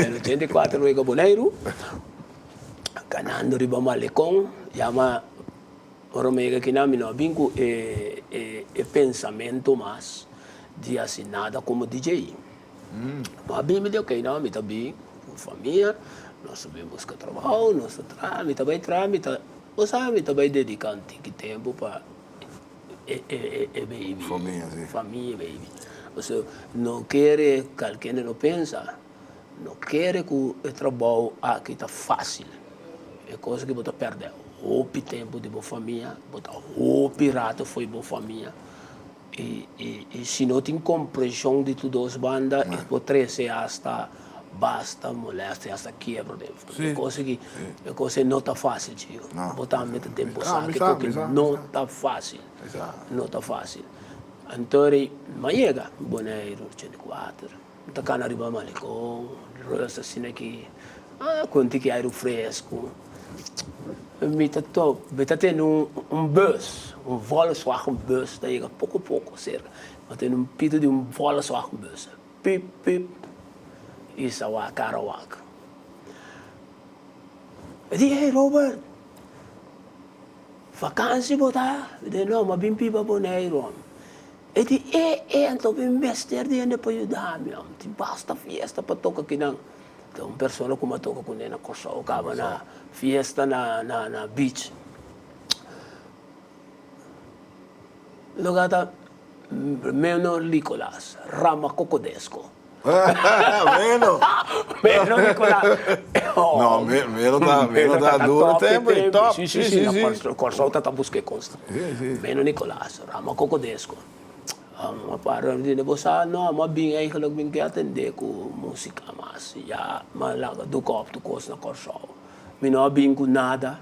El 84 lo yega Boneiru. Kanando riba malekon yama ora mi yega kinan mi no a bin ku e e pensamentu mas di hasi nada komo DJ. Mi a bin mi di ok no mi ta bin ku famia nos ta bin buska trabou nos ta traha mi ta bai traha mi ta bo sa mi ta bai dediká un tiki tempu pa e e e baby famia baby. Pasobra no kere kalkende no pensa. No kere ku e trabou aki ta fásil. E kos ku bo ta pèrdè hopi tempu di bo famia, bo ta hopi rato fo'i bo famia i i si no tin komprenshon di tur dos banda e por trese asta basta molèstia, asta kiebro den famia. E kos aki e kos ei no ta fásil chico. Bo tambe ta den bo sa ke koke no ta fásil, no ta fásil. Anto rei m'a yega Boneiru 84. N ta kana riba malecon, rust asina ki, ah, ku un tiki airu fresku. Mi ta top, mi ta tene un un bus, un Volkswagen bus ta yega poko poko serka. Mi ta tene un pito di un Volkswagen bus, pip pip, i sa wak kara wak. Mi di, hey Robert, vakansi bo ta? Mi di, no, mi a bin biba Boneiru. E di, E, e, anto mi mester di hende pa yuda mi. Mi tin basta fiesta pa toka kinan. Ta un persona ku mi a toka kuné na Kòrsou kaba na fiesta na na na beach. Loke ta Meno Nicolas, Rama Kokodesko. Meno. Meno Nicolas. No, Meno ta, Meno ta duro tempo y top. Si, si, si. Na Kòrsou ta ta buska e kos. Meno Nicolas, Rama Kokodesko. Ma para di bo sa, no, m'a bin eigenlijk bin ke atendé ku músika mas. Ya m'a laga duk op tur kos na Kòrsou. Mi no a bin ku nada.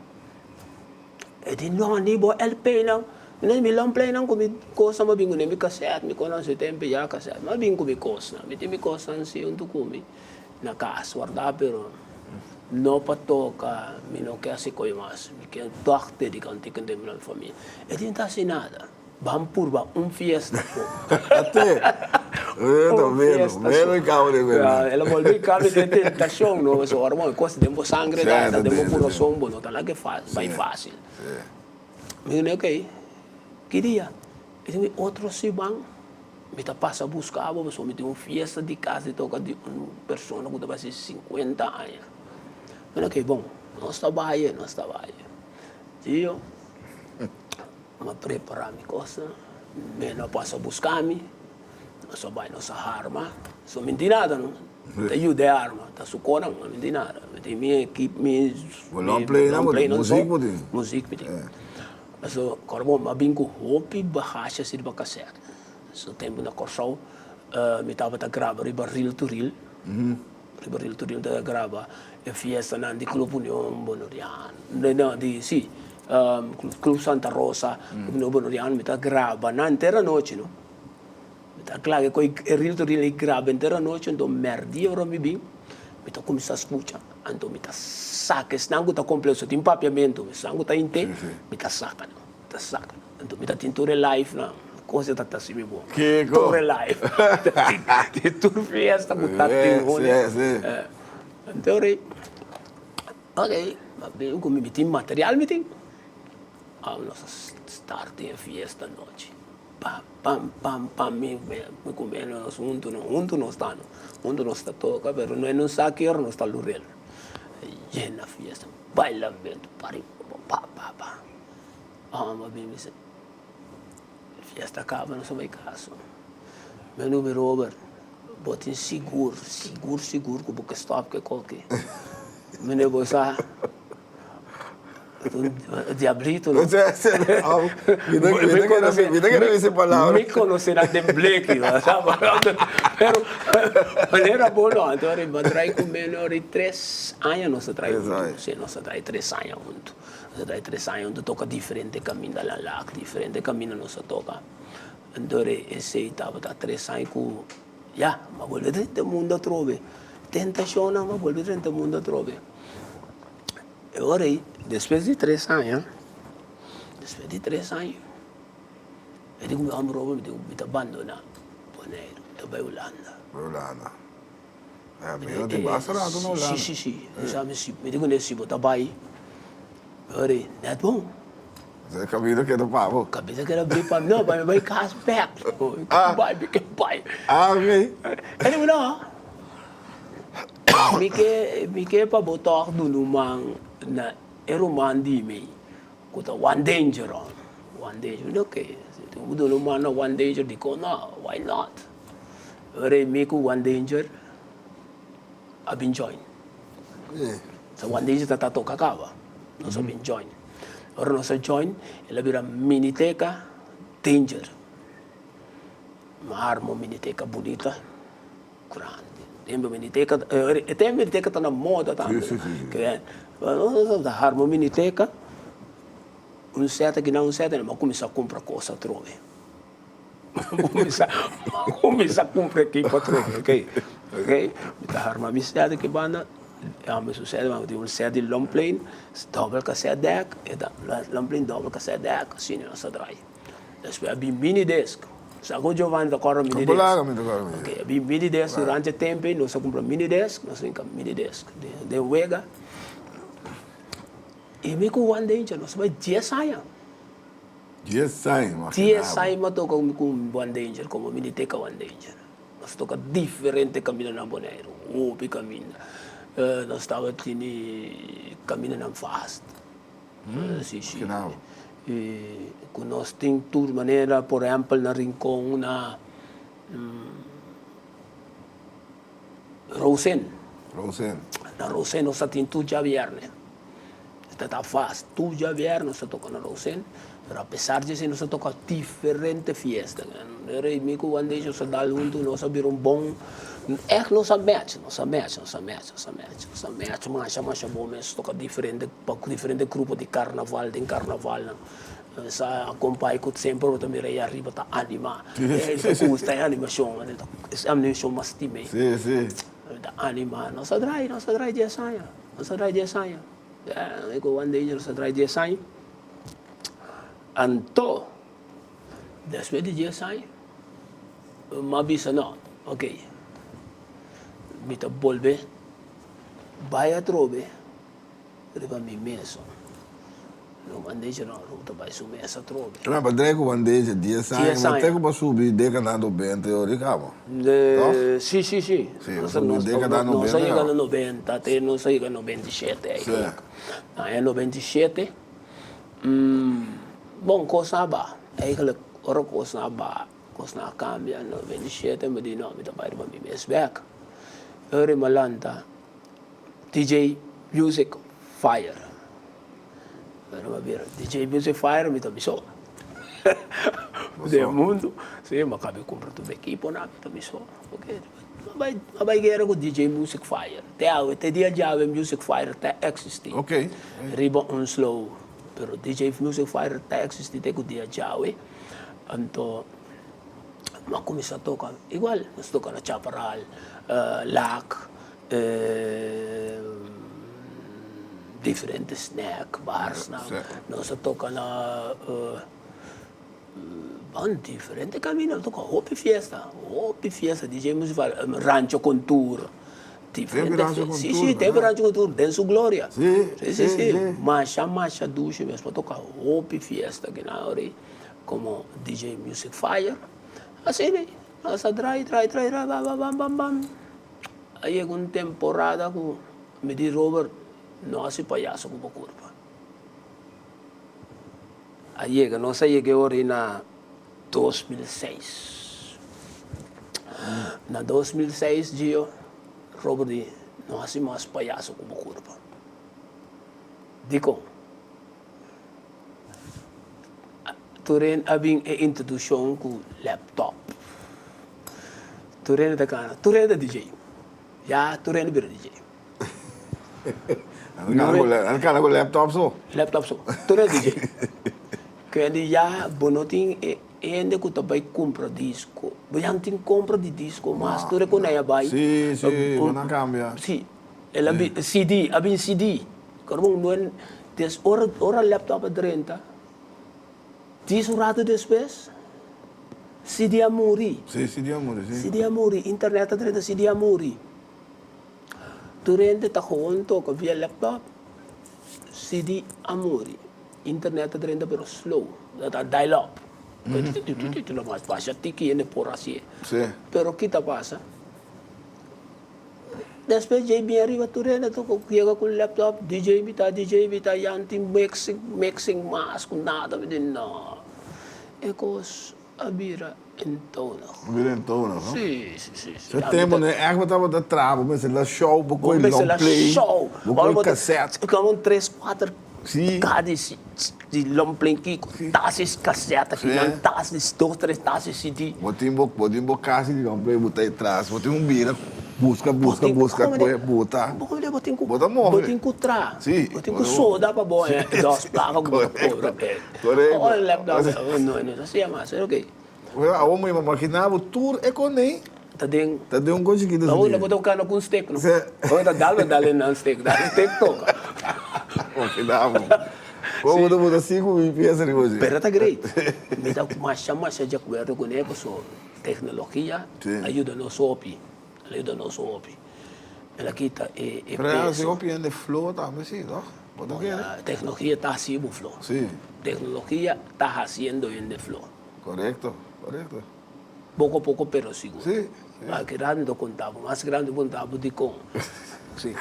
E di, No, ni bo LP nan. Mi no di, Mi long play nan ku mi kosnan bo bin kuné, mi kasèt, mi konan su tempu ya kasèt. Mi a bin ku mi kosnan, mi tin mi kosnan si huntu ku mi na kas wardá, pero no pa toka, mi no ke hasi koe mas, mi ke tòg dediká un tiki tempu na mi famia. E di, No ta hasi nada, ban purba un fiesta so. Ate, Un fiesta so. Meno i kaba di berdad. El a bolbe kaba di e tentashon, no, pasobra ora bo e kos den bo sangre ta, ta den bo kurason, bo no ta laga bai fásil. Mi di, ok, ki dia? E di mi, otro siman mi ta pasa buska bo pasobra mi tin un fiesta di kas di toka di un persona ku ta bai hasi sinkuenta aña. Mi di, ok, bon, nos ta bai, nos ta bai. Tio, mi a prepara mi kosnan, mi no a pasa buska mi. Nos a bai nos a harma, so mi tin nada no, ta yuda e harma, ta su konan, mi tin nada, mi tin mi ekip, mi Bo long play nan bo tin, muzik bo tin. Muzik mi tin. Paso kòrda bo, mi a bin ku hopi bagashe asi riba kasèt, so tempu na Kòrsou mi tabata graba riba reel to reel. Riba Reel to Reel ta graba e fiestanan di Club Union Boneriano, no di si Club Santa Rosa, Club Union Boneriano mi ta graba nan henter anochi no. Mi ta kla ku e Reel to Reel ei graba henter anochi anto mèrdia ora mi bin mi ta kuminsá skucha anto mi ta saka esnan ku ta kompleto so tin papiamentu esnan ku ta henter mi ta saka nan mi ta saka nan. Anto mi ta tin tur e life nan. Cosa ta ta mi bo. Kiko? Tur e life. Tin tur fiesta ku ta tin hone. Si, si. Anto rei, ok, ma bin ku mi, mi tin material mi tin. Awe nos a start e fiesta anochi. Pam, pam, pam, pam, mi mi ku mi nos huntu no, huntu nos ta no. Huntu nos ta toka pero no e no sa ki ora nos ta lurel. Yena fiesta, bailamentu, pariba, pa, pa, pa. Hòmber bin bisa, Fiesta kaba nos a bai kas. Mi numi Robert, bo tin sigur, sigur, sigur ku bo ke stòp ku e koki? Mi ne bo sa, un diablito no. Mi konosé nan den bleki, pero manera bo no. Anto riba drai ku mi no ri tres aña nos a trai huntu, si nos a trai tres aña huntu. Nos a trae tres aña huntu toka diferente kaminda la lak, diferente kaminda nos a toka. Anto esei tabata tres aña ku ya, mi a bolbe drenta mundu atrobe. Tentashonnan mi a bolbe drenta mundu atrobe. E ora ei, despues di tres aña, despues di tres aña, mi di ku mi hòmber Robert, mi di ku mi ta bandona Boneiru, mi ta bai Hulanda. Bai Hulanda. Mi no tin basta rato na Hulanda. Si, si, si. Mi sa mi si. Mi di kuné si bo ta bai, ori nèt bon. E kabida keda pa bo. Kabida keda bri pa mi. No, pa mi bai kas bèk. Mi ke bai, mi ke bai. Ah, ok. E di mi no. Mi ke, mi ke pa bo tòg duna un man na e ruman di mi ku ta one danger. One danger. Mi di ok. Si bo duna un man na one danger, dikon no? Why not? Ora e mi ku One Danger a bin join. So One Danger ta ta toka kaba. Nos a bin join. Ora nos a join, el a bira Miniteca Danger. Ma arma un miniteca bunita, grandi. Tempo miniteca, e tempo miniteca ta na moda tambe. Nos a arma un miniteca, un seta kinan, un seta, mi a kuminsá kumpra kos atrobe. Kuminsá kuminsá kumpra ekipo atrobe ok ok mi ta harma mi sèt aki banda mi su sèt mi tin un sèt di long plane dòbel kasèt dèk e ta long plane dòbel kasèt dèk asina nos ta drai despues a bin mini disc sa ku Giovanni ta kòrda mini disc ok a bin mini disc durante e tempu ei nos a kumpra mini disc nos a hinka mini disc den wega i mi ku Juan Danger nos a bai dies aña. Dies aña, imagina bo. Dies aña mi a toka ku One Danger, komo miniteca One Danger. Nos a toka diferente kaminda na Boneiru, hopi kaminda. Nos tabata tene kamindanan fast. Si, si. Ku nos tin tur manera, por ehèmpel na Rincon, na Rosen. Rosen. Na Rosen nos ta tin tur djabièrnè. Ta ta fast. Tur djabièrnè nos ta toka na Rosen. Pero apesar di esei nos ta toka diferente fiesta. Rei mi ku Juan Dejo nos a dal huntu, nos a bira un bon, ègt nos a match, nos a match, nos a match, nos a match, nos a match masha masha bon mes. Toka diferente pa diferente grupo di karnaval den karnavalnan. Sa kompai ku semper bo ta mira ei ariba ta anima. E ta gusta e animashon, e animashon mas stim'é. Ta anima. Nos a drai, nos a drai dies aña, nos a drai dies aña. Mi ku Juan Danger nos a drai dies aña. Anto, despues di dies aña, mi a bisa no, ok, mi ta bolbe bai atrobe riba mi mes. Lo bandeja no, lo ta bai su mes atrobe. Pero pa drei ku bandeja dies aña, ma te ku bo subi dekada nobenta i ora kaba, toch? Si, si, si. Si, bo subi dekada nobenta. Nos a yega na nobenta, te nos a yega 97 eigenlijk. Na aña 97, bon, kosnan a baha. Eigenlijk, ora kosnan a baha, kosnan a kambia, 97 mi di no, mi ta bai riba mi mes bek. Ora mi a lanta DJ Music Fire. Pero mi a bira DJ Music Fire mi ta mi so. Den mundu, si, mi a kaba di kumpra tur mi ekiponan, mi ta mi so. Ok. M'a bai, m'a bai guera ku DJ Music Fire. Te awe, te dia djawe Music Fire ta eksistí. Ok. Riba un slow. Pero DJ Music Fire ta eksistí te ku dia djawe. Anto m'a kuminsá toka igual, nos toka na Chaparral, Lac, diferente snack bars nan. Nos a toka na. Ban diferente camino toca hopi fiesta hopi fiesta DJ Musical Rancho Contour diferente Rancho si Contour si tempo Rancho Contour den su gloria Si si si si masha masha dushi mes por toca hopi fiesta kina ori como DJ Music Fire asina nos a drai drai drai drai bam bam bam bam a yega un temporada cu mi di Robert no haci payaso cu bo curpa. A yega, nos a yega e ora ei na 2006. Na 2006 Gio, Robert di, no hasi mas payaso ku bo kurpa. Dikon? Tur hende a bin e introdushon ku laptop. Tur hende ta kana, tur hende ta DJ. Ya tur hende bira DJ. Nan kana ku laptop so. Laptop so. Tur e DJ. Kende ya bo no tin e hende ku ta bai kumpra disko. Bo ya no tin kompra di disko mas. Tur e ku nan a bai. Si, si, bo nan kambia. Si. El a bin CD, a bin CD. Karbon no e des ora ora laptop a drenta, dis un rato despues CD a muri. Si, CD a muri, si. CD a muri, internet a drenta, CD a muri. Tur hende ta gewoon toka via laptop, CD a muri, internet ta drenta pero slow, ta ta dial up, basha tiki hende por hacié. Pero ki ta pasa? Despues djei bien riba tur hende ta yega ku laptop, DJ mi ta, DJ mi ta, ya no tin mixing, mixing mas ku nada, mi di no, e kos A bira entonig. A bira entonig, no? Sí, sí, sí. Su tempo no echt bo tabata traha, bo mester la show, bo koe long play, bo koe cassette. Bo un tres, kuater ka di long play kiko, tas cassette aki nan, tas dos, tres tas di CD. Bo tin bo, bo tin bo kasi di long play bo ta etras, bo tin un bira buska, buska, buska, koe buta. Bo tin, bo tin ku, Bo ta move. bo tin ku traha. Sí. Bo tin ku soda pa bo haña dos plaka ku bo ta kobra. Correcto. Oh, laptop. Oh, no, no, así llama, así, ok. Bueno, awor mi imagina bo tur e con ei. Ta den. Ta den un con chiquito. Awor bo ta buscando cu un stick, no? Sí. Awor ta dal bo dal den nan stick, dal stick toca. Imagina bo. Como bo ta bota 5000 pieza riba dje. Pero ta great. Mi ta masha masha di acuerdo cu ne pasobra tecnologia a yuda nos hopi. El a yuda nos hopi. El a kita e peso. Pero el a hasi hopi hende flo tambe si, toch? Bo ta kere? Tecnologia ta hasi bo flo. Si. Tecnologia ta hasiendo hende flo. Correcto, correcto. Poco poco pero sigur. Si, si. Mas grandi ta conta bo, mas grandi conta bo dicon. Si.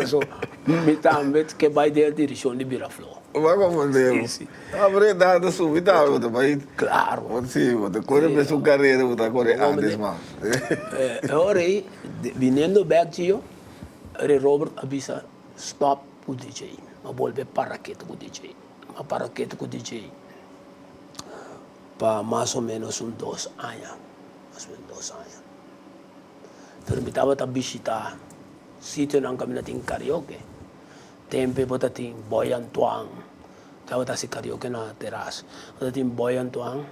So, mi tambe ke bai den e direccion di bira flo. Bo a comprende bo. Si, si. Ah, pero edad ta subi tambe, bo ta bai. Claro. Si, bo ta core mesun carera, bo ta core antes mas. E ora ei, biniendo bek djio, Ray Robert a bisa stop ku DJ. M'a bolbe para ketu ku DJ. M'a para ketu ku DJ pa mas o menos un dos aña, mas o menos dos aña. Pero mi tabata bishita sitionan kaminda tin karaoke. Tempe bo ta tin Boy Antoine, tabata hasi karaoke na teras. Bo ta tin Boy Antoine.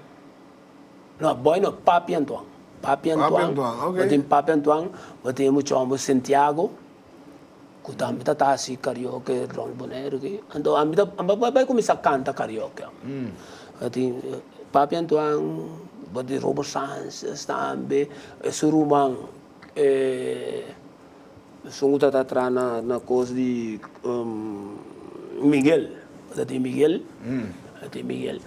No, boy no, Papi Antoine. Papi Antoine. Papi Antoine, ok. Bo tin Papi Antoine, bo tin e mucha homber Santiago, ku tambe ta ta hasi karaoke rond Boneiru aki. Anto ami ta, ami a bai kuminsá kanta karaoke. Bo tin Papi Antoine, bo tin Robert Sanchez tambe, e su ruman esun ku ta ta traha na na kos di Miguel, bo ta tin Miguel, bo tin Miguel.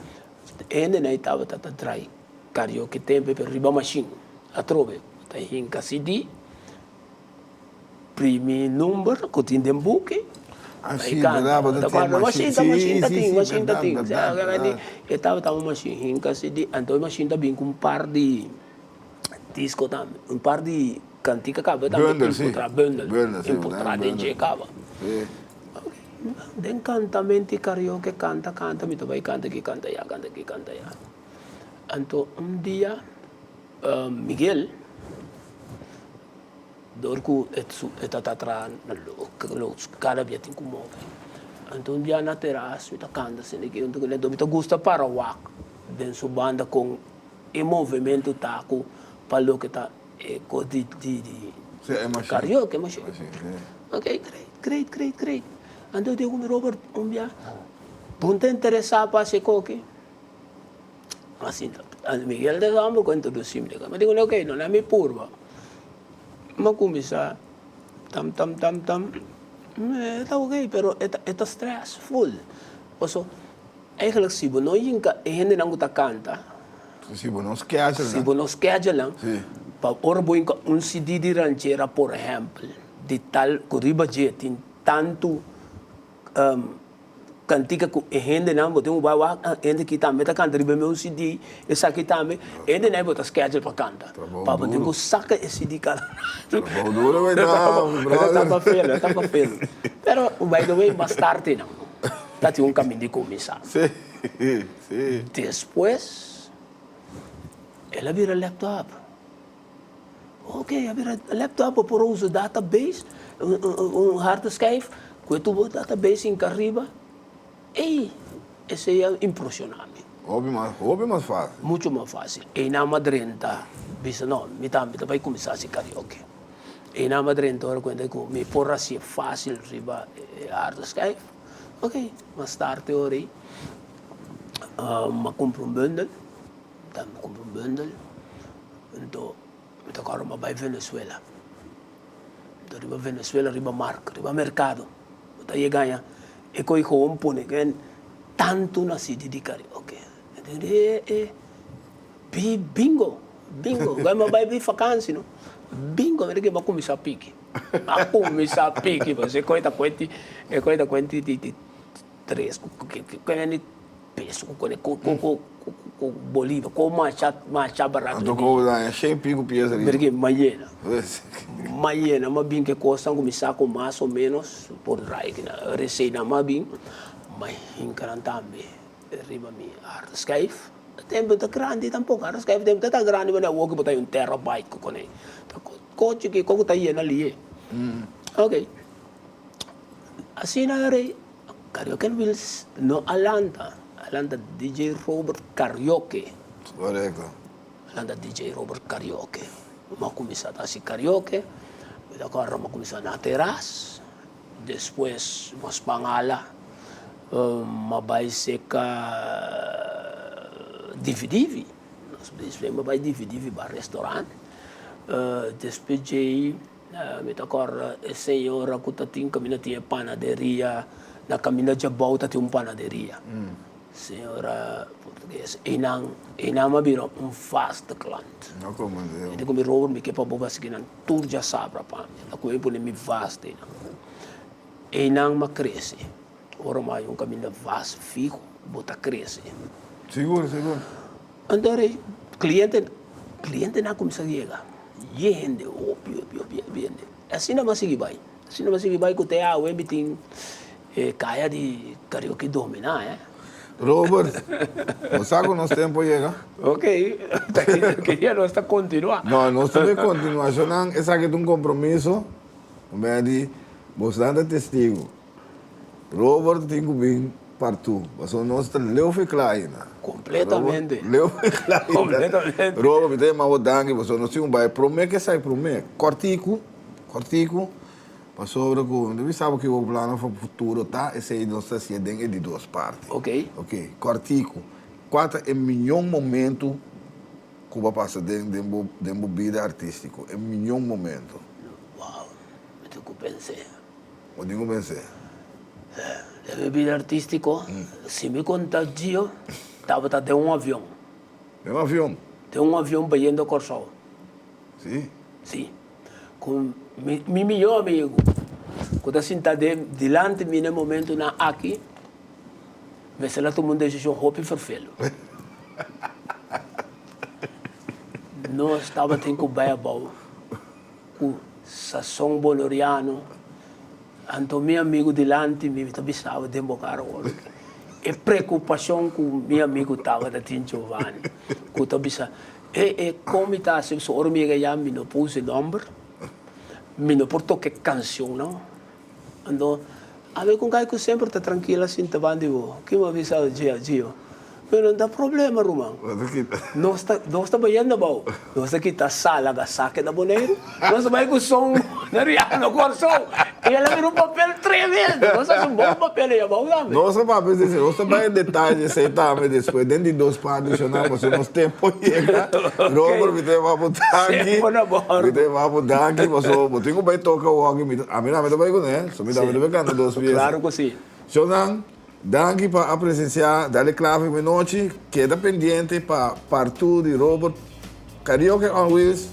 Hende nan tabata ta trai karaoke tempe pero riba mashin atrobe ta hinka CD primi number ku tin den buki Ah, bai sí, kanta. verdad, bo ta Ta tin kòrda mashin. mashin ta mashin Sí, ta sí, tin sí, mashin ta verdad, tin verdad, verdad. E tabata un mashin hinka CD anto e mashin ta bin ku un par di disco tambe un par di kantika kaba tambe Bundel, sí. importra bundel Bundel, sí, importra den bundel. dje kaba. Sí. Den kantamento i karaoke kanta kanta mi ta bai kanta aki kanta aya kanta aki kanta aya. Anto un dia Miguel. Dor ku e su e ta ta traha na loods kada bia tin ku move. Anto un bia na teras mi ta kanta asina ki huntu ku el. Anto mi ta gusta para wak den su banda kon e movementu ta ku pa loke ta e kos di di di karaoke mashon. Ok great great great great. Anto di ku mi Robert un bia bo no ta interesá pa hasi e koki? Asina Miguel ta homber ku a introdusi mi. Mi di ku ok no na mi purba. Mi a kuminsá tam tam tam tam e ta ok pero e ta stressful. Paso eigenlijk si bo no yinka e hendenan ku ta kanta. Si bo no schedule nan. Si bo no schedule nan pa ora bo yinka un CD di ranchera por ehempel di tal ku riba dje tin tantu. Kantika ku e hendenan bo tin ku bai wak ah hende aki tambe ta kanta riba e meu CD esaki tambe e hendenan bo ta schedule pa kanta pa bo tin ku saka e CD kada ratu Trabou duro wey ta mi brother. E ta papel e ta papel pero by the way mas tarde nan ta tin un kaminda di kuminsá Si si. Despues el a bira laptop. Ok, a bira laptop bo por usa database, un harde schijf, ku e tubo database hinka riba, ey, esei a impresiona mi. Hopi mas, hopi mas fácil. Mucho mas fácil. Einan m'a drenta, bisa no, mi tambe ta bai kuminsá hasi karaoke. Einan m'a drenta ora kuenta ku mi por hasié fácil riba e harde schijf. Ok, mas tarde ora ei, m'a kumpra un bundel, tambe kumpra un bundel. Nto mi ta kòrda mi a bai Venezuela. Nto riba Venezuela riba mark, riba merkado, bo ta yega aña e koi gewoon pone ken tantu na siti di karaoke. Mi di e e bi bingo, bingo, mi a bai bi fakansi no, bingo mi di ke mi a kuminsá piki, mi a kuminsá piki pasobra e koi ta kuenti e koi ta kuenti di tres ku Peso ku kone ku ku ku ku Bolivia ku masha masha barato. Anto ku daña shen pico pies riba. Berke mayena mayena ma bin ke kosnan ku mi sa ku mas o menos por draai kina resena ma bin ma hinka nan tambe riba mi harde schijf. E tempo ta grandi tampoco harde schijf tempo ta ta grandi manera awor ku bo ta un terabyte ku kone ta kochi ke ku ta yena lihe. Ok asina rei. Karaoke Wheels no a lanta, a lanta DJ Robert Karaoke. Korekto. A lanta DJ Robert Karaoke. Mi a kuminsá ta hasi karaoke, mi ta kòrda mi a kuminsá na teras, despues mi a span ala, mi a bai seka Divi Divi, despues mi a bai Divi Divi bar restaurant, despues djei. Mi ta kòrda e señora ku ta tin kaminda tin e panaderia, na kaminda djabou ta tin un panaderia. Señora portugues, einan, einan a bira un vaste klant. No komo E di ku mi, Robert, mi ke pa bo basiki nan tur djasabra pa mi. Ta ku mi pone mi vaste einan. Einan m'a krese. Ora m'a haña un kaminda vas fiho, bo ta krese. Sigur, sigur. Anto e cliente, clientenan a cuminsa yega, yende, hopi, hopi, hopi, hopi hende. Asina mi a sigui bai, asina mi a sigui bai cu te awe mi tin e caya di karaoke domina, eh. Robert, bo sa cu nos tempo a yega? Ok, ki dia nos ta continua? No, nos ta bay continua, shownan, esaki ta un compromiso, un bia di bosnan ta testigo. Robert tin cu bin partu, pasobra nos ta leu fe cla ainda. Completamente. Leu fe cla ainda. Completamente. Robert, mi ta yama bo danki pasobra nos tin un bai prome ke sai prome, cortico, cortico, pasobra cu mi ta bisa bo kico bo plannan pa futuro ta, esey nos ta hacié den e di dos parti. Ok. Ok, cortico, cua ta e miyon momento cu bo a pasa den den bo den bo bida artistico, e miyon momento? Wow, mi tin cu pens'e. Bo tin ku pens'é. Den mi bida artístiko, si mi konta Gio, tabata den un avion. Den un avion? Den un avion bayendo Kòrsou. Sí? Sí. Ku mi mi mihó amigu, ku ta sinta den dilanti mi na e momentunan aki, mester a tuma un desishon hopi ferfelu. Nos tabatin ku bai abou. Ku sazon boloriano. Anto mi amigu dilanti mi, mi ta bisaba den bo kara ora e preokupashon ku mi amigu tabata tin Giovanni, ku ta bisa, e e kon mi ta hasi pasobra ora mi yega ya mi no por usa e nòmber, Mi no por toca e cancionnan. Anto, ami con cay cu semper ta trankil asin ta ban di bo. Kin bo a bisa Gio? Gio, Pero no ta problema ruman. Nos ta nos ta bayendo abao. Nos ta kita sala gasake na Boneiru. Nos ta bay cu son na Riano Corsou. Y el a bira un papel tremendo. Nos a haci un bon papel ey abao tambe. Nos a papia esei, nos ta bay en detaye esei tambe despues den di dos parti shona pasobra nos tempo yega. Robert mi ta yama bo danki. Tempo na bordo. Mi ta yama bo danki pasobra bo tin cu bay toca awor aki. Ami tambe ta bay cune, so mi tambe ta bay canta dos pieza. Claro cu si. Shonnan, danki pa a presencia Dale Clave Menochi. Keda pendiente pa part two di Robert Karaoke on Wheels.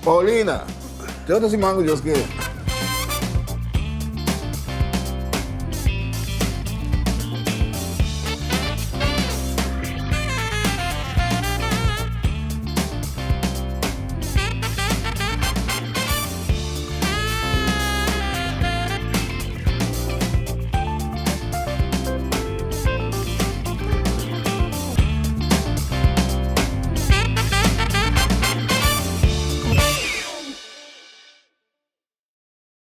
Paulina, te otro siman cu Dios kere.